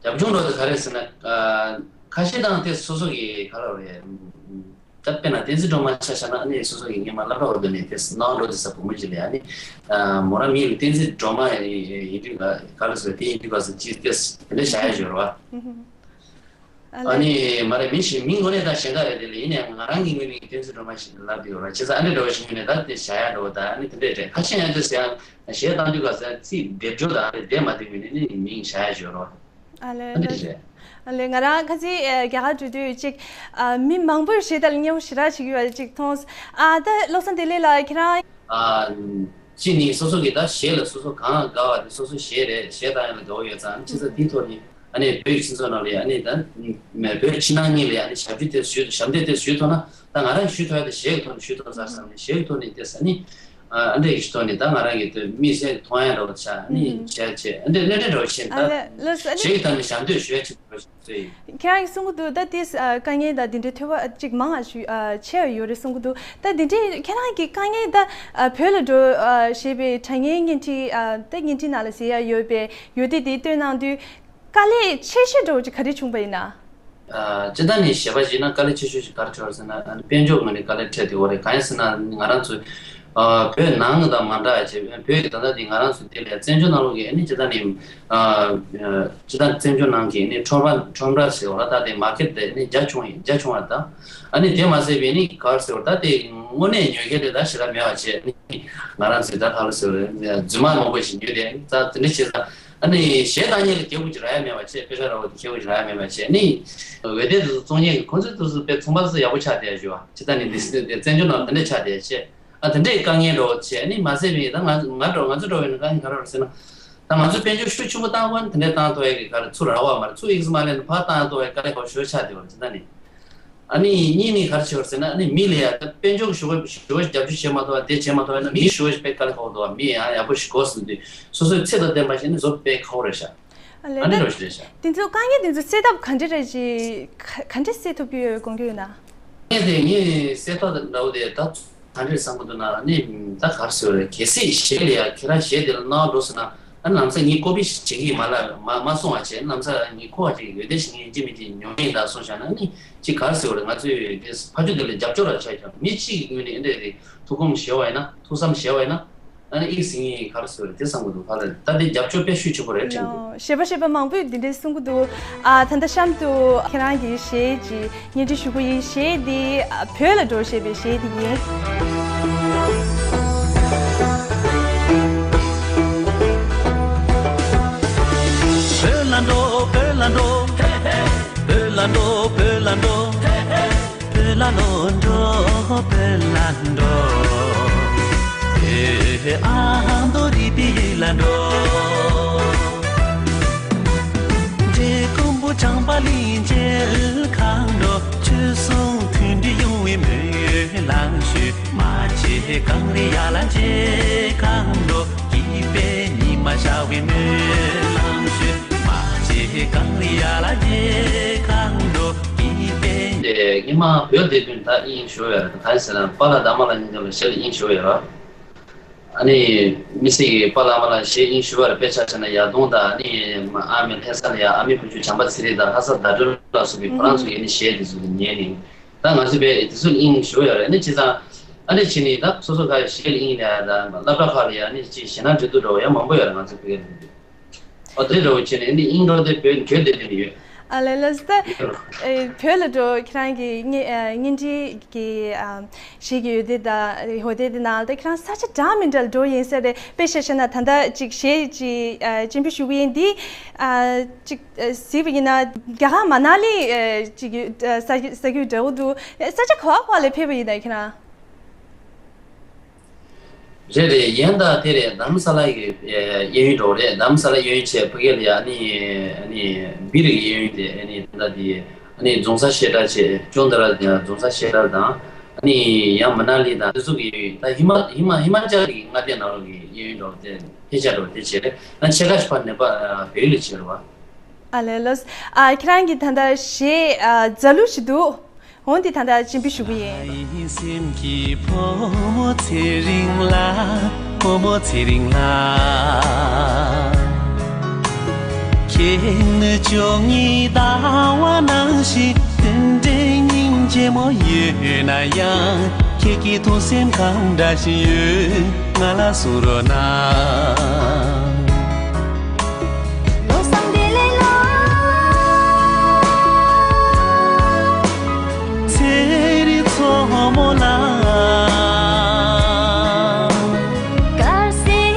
རྒྱབ་ལྗོངས་འགྲོ་དེ་ག་རེ་ཟེར་ན། ཨ་ཁ་ཤས་དང་དེ་སོ་སོ་གི་ག་ལ་རེད། ད་དཔེར་ན་བསྟན་འཛིན་སྒྲོལ་མ་ཆ་བཞག་ན་ཨ་ནི་སོ་སོ་གི་སྔོན་མ་སློབ་གྲྭ་འོག་ཏུ་ནས་དེ་སྣང་བ་འགྲོ་དེ་ས་བུ་མོ་ཅིག་ལས་ཨ་ནི། ཨ་མོ་རང་མིང་ལ་བསྟན་འཛིན་སྒྲོལ་མ་ཡིན་དུས་ག་ག་ལ་ཟེར་དེ་ཡིན་དུས་ག་ཟེར་ཅི་དེ་དེ་འདྲ་བྱ་ཡ་ཡོད་རེད་བ། ཨ་ལེ། ཨ་ནི་མ་རེད་མིང་ཞིག་མིང་དངོས་གནས་ད་གཞན་དག་རེད་དེ་ལས་ཡིན་ནའི་ང་རང་གི་ངོས་ནས་བསྟན་འཛིན་སྒྲོལ་མ་ཞིག་ལབ་དེ་ཡོད་རེད། བྱས་ཙང་ཨ་འདྲ་འདྲ་བོ་ཞིག་ངོས་ནས་ད་དེ་བྱ་ཡ་འགྲོ་བ་ད་ཨ་ནི་དེ་འདྲ་རེད། ཁ་ཤས་ཡང་དེ་ཟེར་ཡ། གཞས་བཏང་དུས་ག་ཟེར་ཚིག་སྡེབ་སྦྱོར་དང་རེ་སྡེབ་མ་སྡེབ་མིན་ནི་ནི་མིང་བྱ་ཡ་ཞོར་རོ། ཨ་ལེ་ཨ་འདི་ལེ། རེད། ཨ་ལེ་ང་རང་ཁ་ཚིག་རྒྱ་གར་འགྲོ་དུས་ཅིག་ཨ་མི་མང་པོས་གཞས་དང་མཉམ་པོ་ཞེ་དྲག་བྱེད་ཀྱི་ཡོད་ཅིག་མཐོང་། ཨ་ད་བློ་བཟང་བདེ་ལེགས་ལགས་ཁྱེད་རང་། ཨ་གཅིག་ནི་སོ་སོ་གི་ད་གཞས་ལ་སོ་སོ་གང་དགའ་བ་དེ་སོ་སོ་གཞས་རེད། གཞས་བཏང་ཡ་ལ་དགའ་བོ་ཡོད་ཙང་ཅི་ས་དེའི་ཐོག་ནས་ཨ་ནི་བོད་ཀྱི་སྤྱི་ཚོགས་ནང་ལ་ཡ་ཨ་ནི་ད་བོད་ཕྱི་ནང་གཉིས་ལ་ཡ་ཨ་ནི་ཞབས་ཕྱི་དེ་ཞུས་ཞབས་འདེགས་དེ་ཞུས་ཐུབ་ན། ད་ང་རང་ཞུས་ཐུབ་ཡ་དེ་གཞས་ཀྱི་ཐོག་ནས་ཞུས་ཐུབ་ས་བསམ་ནས་གཞས་ཀྱི་ཐོག་ནས་དེ་ས་ནི། ཨ་འདྲས་ཀྱི་ཐོག་ནས་ད་ང་རང་གི་དེ་མི་སེམས་མཐོང་ཡ་འདྲ་བོ་ཆགས་ནི་བྱས་བྱས་ཨ་འདྲས་ཨ་འདྲས་འདྲ་བོ་བྱས་ད། ཨ་ལེ་ལགས་སོ་ཨ་ནི། གཞས་ཀྱི་ཐོག་ནས་ཞབས་འདེགས་ཞུ་ཡ་ཆེད་དུ་ཞུས་ཡིན། ཁྱེད་རང་གིས་གསུང་གི་འདུག་ད་དེ་དཀའ་ངལ་ད་དེ་འདྲའི་ཐོས་པ་ཅིག་མང་ང་ཞུ་ཆེ་བ་ཡོད་རེད་གསུང་གི་འདུག་ད་དེ་འདྲའི་ཁྱེད་རང་གི་དཀའ་ངལ་ད་བོད་ལ་འགྲོ་ཞེས་པའི་དྲ་བརྙན་བརྙན་འཕྲིན་ད་བརྙན་འཕྲིན་ནང་ལ་གཟིགས་ཡ་ཡོད་པའི་ཡོད་དེ་དེ་སྟོན་གནང་དུས། དཀའ་ལས་ཆེ་ཤོས་འདྲ་བོ་ཅིག་ག་རེ་བྱུང་པ་ཡིན་ན། ཨ་སྤྱིར་བཏང་ནས་གཞས་པ་ཞིག་ན་དཀའ་ལས་ཆེ་ཤོས་ཤིག་ག་རེ་འཕྲད་ཟེར་ན་ཨ་ནི་དཔལ་འབྱོར་ངོས་ནས་དཀའ་ལས་འཕྲད་དེ་བ་རེད། གང་ཡིན་ཟེར་ན་ང་རང་ཚོ་ཨ་བོད་ནང་གི་དང་མ་འདྲ་བྱས་བོད་ཀྱི་ད་ལྟ་འདི་ང་རང་ཚོ་འདི་ལས་བཙན་བྱོལ་ནང་ལོགས་ཀྱི་ཨ་ནི་སྤྱིར་བཏང་ནས་ཨ་སྤྱིར་བཏང་བཙན་བྱོལ་ནང་གི་ཨ་ནི་ཁྲོམ་ར་ཁྲོམ་ར་ཟེར་བ་ལ་ད་དེ་མར་ཀེཊ་དེ་ཨ་ནི་རྒྱ་ཆུང་རྒྱ་ཆུང་བ་དང་ཨ་ནི་དེ་མ་ཟད་པའི་ཨ་ནི་ག་རེ་ཟེར་བ་ད་དེ་དངོས་གནས་ཉོ་མཁན་དེ་ད་ཞེ་དྲག་མེད་པ་བྱས་ཨ་ནི་ང་རང་ཚོའི་ད་ལྷག་ལུས་ཟེར་བ་རེད་རྫུན་མ་མང་པོ་ཞིག་ཉོས་ཏེ་ད་དེ་འདྲ་བྱས་ཙང་། ཨ་ནི་གཞས་བཏང་མཁན་ལ་སྐྱེ་བོ་ཅིག་རག་ཡ་མེད་པ་བྱས། དཔེ་ཆ་ར་བ་དེ་སྐྱེ་བོ་ཅིག་རག་ཡ་མེད་པ་བྱས། ཨ་ནི་འོད་སྡེར་དེ་ཚོ་བཙོང་མཁན་གྱི་ཁོང་ཚོའི་དུས་སུ་དཔེ་ཚོང་པ་ཚོ་ཡག་པོ་ཆགས་བསྡད་ཡ་ཞུ་བ་ཇི་ལྟ་ནི་འདི་སྲིད་དེ་བཙན་བྱོལ་ནང་དེ་འདྲ་ཆགས་བསྡད་ཡ་བྱས། ཨ་དེ་འདྲའི་དཀའ་ངལ་འགྲོ་བྱས། ཨ་ནི་མ་ཟད་པའི་ད་ང་ང་འགྲོ་ང་ཚོ་འགྲོ་བའི་ནི་དཀའ་ངལ་ག་རེ་རེད་ཟེར་ན། ད་ང་ཚོ་དཔལ་འབྱོར་ཤུགས་ཆེན་པོ་བཏང་དགོས་ན་དེ་འདྲའི་བཏང་ཐུབ་ཡ་གི་ག་རེ་ཚུར་རག་པ་མ་རེད། ཚུར་ཨིག་སི་མ་ལེན་ཕར་བཏང་ཐུབ་ཡ་དཀའ་ལས་ཁག་ཤོས་ཆགས་བསྡད་པ་རེད་ཇི་ལྟ་ནི། ཨ་ནི་གཉིས་ནི་ག་རེ་བྱེད་པ་རེད་ཟེར་ན། ཨ་ནི་མི་ལ་ཡ་ད་དཔལ་འབྱོར་གྱི་ཞུ་སྒོ་ཞུ་སྒོ་རྒྱབ་སྐྱོར་བྱེད་མ་ཐུབ་པ་དེ་བྱེད་མ་ཐུབ་པ་ཡིན་ན་མིའི་ཞུ་སྒོ་ཞིག་དཔེ་དཀའ་ལས་ཁག་པོ་འདུག་བ། མི་ཡང་ཡག་པོ་ཞིག་དགོས་ཟེར་དུས་སོ་སོའི་ཚད་དང་ལྡན་པ་ཞིག་ནི་བཟོ་དཔེ་ཁག་པོ་རེད་ཤག་ཨ་ལས་ཨ་ནི་ད་རོ་ཞིག་རེད་ཤག་དེ་ཚོ་དཀའ་ངལ་དེ་ཚོ་སེལ་ཐབས་ག་འདྲ་རེད་ཅེས་ག་ག་འདྲ་སེལ་ཐུབ་ཀྱི་ཡོད་དགོངས་ཀྱི་ཡོད་ན། ངས་དེ་ངས་སེལ་ཐབས་འདྲ་བོ་དེ་ད། ག་འདྲས་བསམ་གི་འདུག་ན། ཨ་ནི་ད་ག་རེ་ཟེར་བ་རེད། གལ་སྲིད་གཞས་ལ་ཡ་ཁྱེད་རང་གཞས་དེ་ལ་སྣང་བ་འགྲོ་སོང་ན། ཨ་ནི་ལམ་སང་ངས་ཀོ་པི་བྱེད་ཀྱི་མ་ལ་མ་མ་སོང་བ་བྱས། ལམ་སང་ངས་ཁོ་བ་ཅིག་འོད་སྡེར་ཞིག་ངས་ཅི་མི་ཅི་ཉོ་གི་ཡིན་ད་སོང་བཞག་ན། ཨ་ནི་ཅི་ག་རེ་ཟེར་བ་རེད། ང་ཚོས་དེ་ཕ་ཇོ་དེ་ལ་རྒྱབ་སྐྱོར་ར་ཆགས་ཀྱང་མི་གཅིག་གི་ངོས་ནས་ཨེ་འདྲས་རེད། ཐུགས་དགོངས་བཞེས་པ་ཡིན་ན། ཐུགས་བསམ་བཞེས་པ་ཡིན་ན། ཨ་ནི་ཨིག་སི་ངས་ག་རེ་ཟེར་བ་རེད། དེ་བསམ་གི་འདུག་ཕ་ལ་ད་དེ་རྒྱབ་སྐྱོར་དཔེ་ཤུགས་ཆེན་པོ་རེད་དྲན་གི་འདུག་ལོ། གཞས་པ་གཞས་པ་མང་པོས་འདི་འདྲས་གསུང་གི་འདུག་ཨ་ད་ལྟ་གཤམ་དུ་ཁྱེད་རང་གི་གཞས་ཀྱི་སྙན་སྒྲོན་ཞུ་གི་ཡིན། གཞས་འདི་ཨ་བོད་ལ་འགྲོ་ཞེས་པའི་གཞས་འདི་ཡིན། བོད་ལ་འགྲོ། བོད་ལ་འགྲོ། བོད་ལ་འགྲོ། བོད་ལ་འགྲོ། བོད་ལ་ལོ་འགྲོ། བོད་ལ་འགྲོ། ཨེ་ཨ་མདོ་རི་པའི་ཡུལ་ལ་འགྲོ། འབྲས་སྐོམ་པོ་བྱང་པ་གླིང་མཇལ་ཁང་འགྲོ། ཆོས་སྲུང་མཐུན་སྒྲིལ་ཡོང་བའི་སྨོན་ལམ་ཞུ། མ་བྱེད་གངས་རི་ཡར་ལ་མཇལ་ཁང་འགྲོ། སྐྱིད་པའི་ཉི་མ་ཤར་བའི་སྨོན་ལམ་ཞུ། མ་བྱེད་གངས་རི་ཡར་ལ་མཇལ་ཁང་འགྲོ། སྐྱིད་པའི། དེ་སྔོན་མ་བོད་སྡེ་བདུན་ད་དབྱིངས་ཞུ་ཡོད་རེད། གང་ཡིན་ཟེར་ན་པཱ་ལགས་དང་མ་ལགས་གཉིས་ཀྱང་ལ་གཞས་ལ་དབྱིངས་ཞུ་ཡོད་རེད། ཨ་ནི་མི་སེར་གྱི་པཱ་ལགས་མ་ལགས་གཞས་དབྱིངས་ཞུ་བར་དཔེ་ཆ་བྱས་ན་ཡར་གདོང་དང་། ཨ་ནི་ཨ་མའི་ལྷ་ས་ལ་ཡ་ཨ་མའི་བུ་ཆུང་བྱམས་པ་ཚེ་རིང་དང་ལྷ་ས་ཟླ་སྒྲོན་ལ་སོགས་པའི་ཁོ་རང་ཚོ་ཡིན་ནི་གཞས་དེ་ཚོ་ཉན་ནི། ད་ང་ཚོ་བས་དེ་ཚོ་དབྱིངས་ཞུ་ཡོད་རེད། ཨ་ནི་བྱས་ཙང་ཨ་ནི་བྱས་ནི་ད་སོ་སོ་ག་གཞས་ལ་དབྱིངས་ལ་ཡ་ད་སློབ་གྲྭ་ཁག་ལ་ཡ་ཨ་ནི་ཅིག་གཞས་སྣ་འབྲི་དུས་འགྲོ་བ་ཡ་མང་པོ་ཡོད་རེད། ང་ཚོ་བོད་སྐད་ལ་འོ་དེ་འདྲ་བོ་བྱས་ནས་ནི་དབྱིངས་འགྲོ་དེ་བོད་བོད་དེ་དེ་ནི་ཡོད། ཨ་ལས་ལགས་སོ། ད་ཨེ་བོད་ལ་འགྲོ། ཁྱེད་རང་གི་བརྙན་ཨ་བརྙན་འཕྲིན་གྱི་ཨ་གཞས་ཀྱི་འོད་སྡེར་དང་འོད་སྡེར་དེ་ནང་ལ་ད་ཁྱེད་རང་ས་ཆ་འདྲ་མི་འདྲ་ལ་འགྲོ་ཡིན་ས་རེད། དཔེ་བཞག་བཞག་ན་ད་ལྟ་ཅིག་གཞས་ཅིག་ཨ་སྤྱན་འབུལ་ཞུ་གི་ཡིན། འདི་ཨ་ཅིག་ཨ་གཟིགས་པ་ཡིན་ན་རྒྱ་གར་མ་ན་ལི་ཨ་ཅིག་ཨ་ས་ས་རྒྱུད་འདྲ་བོ་འདུག་ས་ཆ་ག་བ་ག་བ་ལ་ཕེབས་པ་ཡིན་ན་ཁྱེད་རང་། རེད་རེད། ཡན་ད་དེ་རེད། རྡ་རམ་ས་ལ་གི་ཨེ་གཡས་གཡོན་འགྲོ་རེད། རྡ་རམ་ས་ལ་གཡས་གཡོན་བྱས་ཕ་གི་ལ་ཡ་ཨ་ནི་ཨ་ནི་སྦིར་གི་གཡས་གཡོན་དེ་ཨ་ནི་ད་དེ་ཨ་ནི་རྫོང་སར་བཤད་གྲྭ་བྱས། ཅོན་ཏ་ར་རྫོང་སར་བཤད་གྲྭ་དང་། ཨ་ནི་ཡང་མ་ན་ལི་དང་དེ་ཚོ་གི་གཡས་གཡོན། ད་ཧི་མ་ཧི་མ་ཧི་མ་ཅལ་གི་མངའ་སྡེ་ནང་ལོགས་གི་གཡས་གཡོན་འགྲོ་དེ་ཕལ་ཆེར་འགྲོ་དེ་བྱས་རེད། ཨ་ཕྱེད་ཀ་ཞིག་ཕར་ནེ་པ་ཨ་བལ་ཡུལ་ལ་བྱས་རེད་བ། ཨ་ལས་ལགས་སོ། ཨ་ཁྱེད་རང་གི་ད་ལྟ་གཞས་ཨ་རྫ་གླུ་ཞིག་འདུག་འོ་འདི་ད་ལྟ་སྤྱན་འབུལ་ཞུ་གི་ཡིན། ང་ཡི་སེམས་ཀྱི་བུ་མོ་ཚེ་རིང་ལགས། བུ་མོ་ཚེ་རིང་ལགས། ཁྱེད་ནི་བཅུ་གཉིས་ཟླ་བ་ནང་བཞིན་དེ་འདྲའི་སྙིང་རྗེ་མོ་ཡོད་ན་ཡང་། ཁྱེད་ཀྱི་ཐུགས་སེམས་གང་འདྲ་ཞིག་ཡོད། ང་ལ་གསུང་རོགས་གནང་། བློ་བཟང་བདེ་ལེགས་ལགས། ཚེ་རིང་མཚོ་མོ་ལགས། དཀར་གསལ་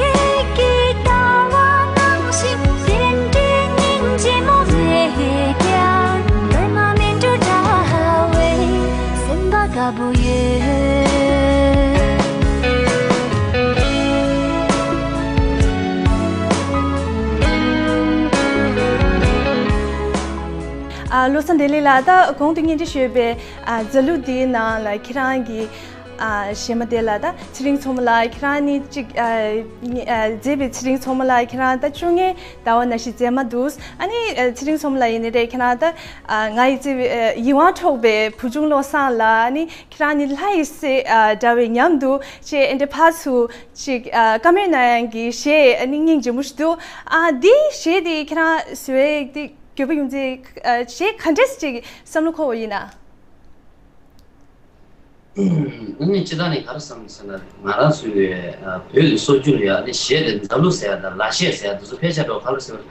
གྱི་ཟླ་བ་ནང་བཞིན་དེ་འདྲའི་སྙིང་རྗེ་མོ་མེད་ཀྱང་། སྐར་མ་མེ་འབྲུ་འདྲ་བའི་སེམས་པ་དགའ་པོ་ཡོད། ཨ་བློ་བཟང་བདེ་ལེགས་ལགས། ད་གོང་དུ་སྙན་སྒྲོན་ཞུས་པའི་ཨ་རྫ་གླུ་འདིའི་ནང་ལ་ཁྱེད་རང་གི་ཨ་གཞས་མ་དེ་ལ་ད་ཚེ་རིང་མཚོ་མོ་ལགས། ཁྱེད་རང་ནི་གཅིག་ཨ་ནི་ཨ་མཛེས་པའི་ཚེ་རིང་མཚོ་མོ་ལགས། ཁྱེད་རང་ད་བཅོ་ལྔའི་ཟླ་བ་ནང་བཞིན་མཛེས་མ་འདུག་ཨ་ནི་ཨ་ཚེ་རིང་མཚོ་མོ་ལགས་ཡིན་ནི་རེད། ཁྱེད་རང་ད་ཨ་ང་ཡི་བརྩེ་བའི་ཨ་ཡིད་དབང་འཕྲོག་པའི་བུ་ཆུང་བློ་བཟང་ལགས། ཨ་ནི་ཁྱེད་རང་ནི་ལྷ་ཡི་སྲས་ཨ་འདྲ་བའི་ཉམས་འདུག་ཅེས་ཨེ་འདྲ་ཕར་ཚུར་ཅིག་ཨ་བཀའ་མོལ་གནང་ཡག་གི་གཞས་ཨ་ནི་སྙིང་རྗེ་མོ་ཞིག་འདུག་ཨ་འདི་གཞས་འདི་ཁྱེད་རང་བཟོ་ཡག་འདི་དགོས་པ་ཡོང་ཚེ་ཨ་གཞས་ག་འདྲས་ཅིག་བསམ་བློ་འཁོར་བ་ཡིན་ན། ཨ་ནི་སྤྱིར་བཏང་ནས་ག་རེ་བསམ་ཟེར་ན། ང་རང་ཚོའི་ཨ་བོད་ཀྱི་སྲོལ་རྒྱུན་ལ་ཡ་ཨ་ནི་གཞས་དེ་རྫ་གླུ་ཟེར་ཡ་དང་ལ་གཞས་ཟེར་ཡ་དེ་ཚོ་ཕལ་ཆེར་འགྲོ་ག་རེ་ཟེར་བ།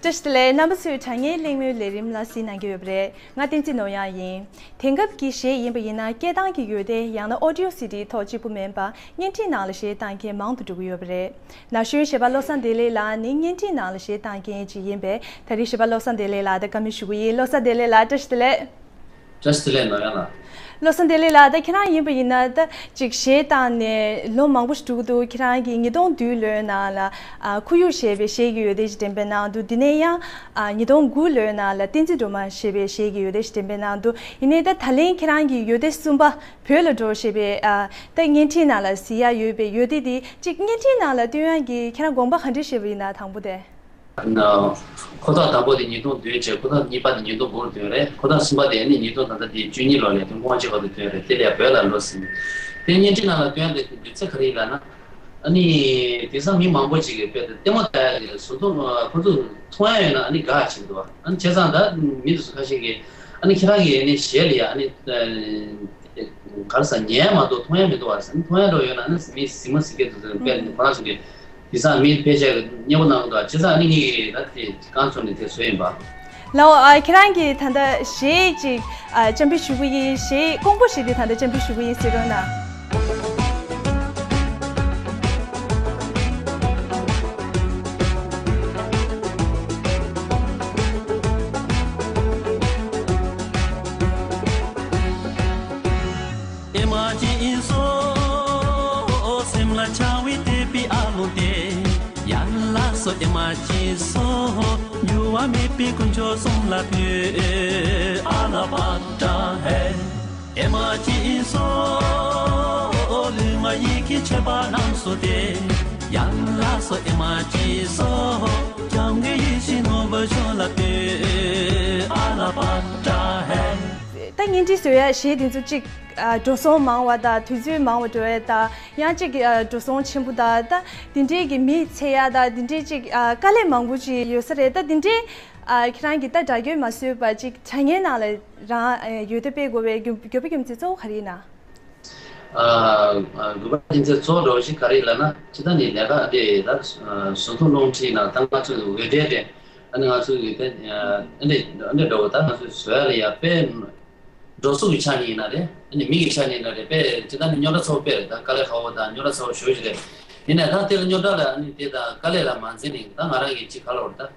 བཀྲ་ཤིས་བདེ་ལེགས། རྣམ་པ་ཚོས་དྲ་བརྙན་གླེང་མོལ་ལས་རིམ་ལ་གཟིགས་གནང་གི་ཡོད་པ་རེད། ང་བསྟན་འཛིན་ནོར་གཡང་ཡིན། དེང་སྐབས་ཀྱི་གཞས་ཡིན་པ་ཡིན་ན་སྐད་གདངས་ཀྱི་ཡོ་ལྡན་ཡང་ན་ཨོ་ཌི་ཡོ་སི་ཌི་ཐོག་གཅིག་པུ་མིན་པར་བརྙན་འཕྲིན་ནང་ལ་གཞས་བཏང་མཁན་མང་དུ་འགྲོ་གི་ཡོད་པ་རེད། ན་གཞོན་གཞས་པ་བློ་བཟང་བདེ་ལེགས་ལགས་ནི་བརྙན་འཕྲིན་ནང་ལ་གཞས་བཏང་མཁན་ཅིག་ཡིན་པས། ད་རེས་གཞས་པ་བློ་བཟང་བདེ་ལེགས་ལགས་དང་བཀའ་མོལ་ཞུ་གི་ཡིན། བློ་བཟང་བདེ་ལེགས་ལགས་བཀྲ་ཤིས་བདེ་ལེགས། བཀྲ་ཤིས་བདེ་ལེགས་ནོར་གཡང་ལགས། བློ་བཟང་བདེ་ལེགས་ལགས། ད་ཁྱེད་རང་ཡིན་པ་ཡིན་ན་ད་ཅིག་གཞས་བཏང་ནས་ལོ་མང་པོ་ཞིག་འགྲོ་གི་འདུག་ཁྱེད་རང་གིས་ཉིས་སྟོང་བདུན་ལོའི་ནང་ལ་ཨ་ཁོར་ཡུག་ཞེས་པའི་གཞས་ཀྱི་ཡོ་ལྡན་ཞིག་འགྲེམས་སྤེལ་གནང་འདུག་དེ་ནས་ཡང་ཨ་ཉིས་སྟོང་དགུ་ལོའི་ནང་ལ་བསྟན་འཛིན་སྒྲོལ་མ་ཞེས་པའི་གཞས་ཀྱི་ཡོ་ལྡན་ཞིག་འགྲེམས་སྤེལ་གནང་འདུག་ཡིན་ནའི་ད་ད་ལན་ཁྱེད་རང་གི་ཡོ་ལྡན་གསུམ་པ་བོད་ལ་འགྲོ་ཞེས་པའི་ཨ་ད་བརྙན་འཕྲིན་ནང་ལ་གཟིགས་ཡ་ཡོད་པའི་ཡོ་ལྡན་དེ་ཅིག་བརྙན་འཕྲིན་ནང་ལ་སྟོན་ཡ་གི་ཁྱེད་རང་དགོངས་པ་ག་འདྲ་བཞེས་པ་ཡིན་ན། དང་པོ་དེ། ཁོ་ཐག་དང་པོ་དེ་ཉིས་སྟོང་བདུན་བྱས། ཁོ་ཐག་གཉིས་པ་དེ་ཉིས་སྟོང་དགུ་ལ་བཏོན་རེད། ཁོ་ཐག་གསུམ་པ་དེ་ནི་ཉིས་སྟོང་ད་ལྟ་དེ་བཅུ་གཉིས་ལོ་ལས་དོན་དབང་ཆེ་བ་དུ་བཏོན་རེད། དེ་ལས་བོད་ལ་ལོ་ཟིན། དེ་བརྙན་འཕྲིན་ནང་ལ་བཏོན་དེ་དུས་ཚོད་ག་རེ་ཡིན་ལབ་ན། ཨ་ནི་དེང་སང་མི་མང་པོ་ཅིག་གིས་དཔེ་དེ་ལྟད་མོ་ལྟ་ཡ་གི་བཟོ་ཐུབ། ཁོ་ཚོ་མཐོང་ཡ་ཡོད་ན་ཨ་ནི་དགའ་ཡ་ཆེ་གི་འདུག་ཨ་ནི་བྱས་ཙང་ད་མི་དེ་ཚོ་ཁ་ཤས་ཀྱིས་ཨ་ནི་ཁྱེད་རང་གིས་ཨ་ནི་གཞས་ལ་ཡ་ཨ་ནི། ག་རེ་ཟ། ཉན་མ་གཏོགས་མཐོང་ཡ་མི་འདུག་བ་ཟེར། མཐོང་ཡ་འདྲ་ཡོད་ན་ནི་མི་གཟིགས་མ་གཟིགས་སྐད་དུ་དཔེ་ཁོ་རང་ཚོ་གི་དེང་སང་མི་ཕལ་ཆེར་གྱིས་མཉེས་པོ་གནང་གི་འདུག་བྱས་ཙང་ནི་ངས་ད་དེ་རྐང་བཙུགས་ནས་དེ་བཟོས་ཡིན་པ། ལའོ། ཨ་ཁྱེད་རང་གིས་ད་ལྟ་གཞས་ཅིག་ཨ་བཅར་འདྲི་ཞུ་གི་ཡིན། གཞས་ཀོང་པོ་ཞིག་དེ་ད་ལྟ་བཅར་འདྲི་ཞུ་གི་ཡིན་ཟེར་རོགས་གནང་། ཨེ་མ་ཅི་སོ། སེམས་ལ་ཆགས་པའི་དད་པའི་ཨ་ལོང་དེ། ཡར་ལ་སོ། ཨེ་མ་ཅི་སོ། འགྱུར་བ་མེད་པའི་དཀོན་མཆོག་གསུམ་ལ་ཕུལ། ཨ་ལ་པ་ཏྲ་ཧེ། ཨེ་མ་ཅི་སོ། ལུས་ངག་ཡིད་ཀྱི་མཆོད་པ་རྣམས་སོ་སྟེ། ཡར་ལ་སོ། ཨེ་མ་ཅི་སོ། སྐྱབས་མགོན་ཡེ་ཤེས་ནོར་བུ་མཆོག་ལ་ཕུལ། ཨ་ལ་པ་ཏྲ་ཧེ། ད་བརྙན་འཕྲིན་བཟོ་ཡ་གཞས་དེ་ཚོ་གཅིག་ཨ་འགྲོ་སོང་མང་བ་དང་དུས་ཚོད་མང་བ་འགྲོ་ཡ་དང་ཡང་གཅིག་ཨ་འགྲོ་སོང་ཆེན་པོ་དང་ད་དེ་འདྲའི་གི་མི་འཚོལ་ཡ་དང་དེ་འདྲའི་གཅིག་ཨ་དཀའ་ལས་མང་པོ་ཅིག་ཡོད་ས་རེད། ད་དེ་འདྲའི་ཨ་ཁྱེད་རང་གིས་ད་སྒྲ་སྐྱོན་མ་བཟོས་པ་ཅིག་དྲ་བརྙན་ནང་ལ་རང་ཨ་ཡོད་དེ་སྤེལ་དགོས་པའི་རྒྱུ་དགོས་པའི་རྒྱུ་མཚན་གཙོ་བོ་ག་རེ་ཡིན་ན། ཨ་ཨ་དགོས་པ་རྒྱུ་མཚན་གཙོ་བོ་འདྲ་བོ་ཞིག་ག་རེ་ཡིན་ལབ་ན། སྤྱིར་བཏང་ནས་ལས་ཀ་འདི་ད་བཟོ་ཚོགས་སློབ་ཁྲིད་ནང་ད་ང་ཚོས་འོས་འབྲེལ་དེ་ཨ་ནི་ང་ཚོ་གི་དེ་ཨ་འདི་འདི་འདྲ་བོ་ད་ང་ཚོས་བཟོ་ཡ་ལ་ཡ་དཔེ། འགྲོ་སོང་གི་ཆ་ནས་ཡིན་ན་རེད། ཨ་ནི་མི་གི་ཆ་ནས་ཡིན་ན་རེད། དཔེ་སྤྱིར་བཏང་ནི་རྙོག་དྲ་ཚ་བོ་དཔེ་རེད། ད་དཀའ་ལས་ཁག་པོ་དང་རྙོག་དྲ་ཚ་བོ་ཞེ་པོ་ཅིག་རེད། ཡིན་ནའི་ད་དེ་ལ་རྙོག་དྲ་ལ་ཨ་ནི་དེ་དང་དཀའ་ལས་ལ་མ་འཛེམས་ནས་ད་ང་རང་གིས་ཅིག་ག་ལབ་དགོས་རེད། ད་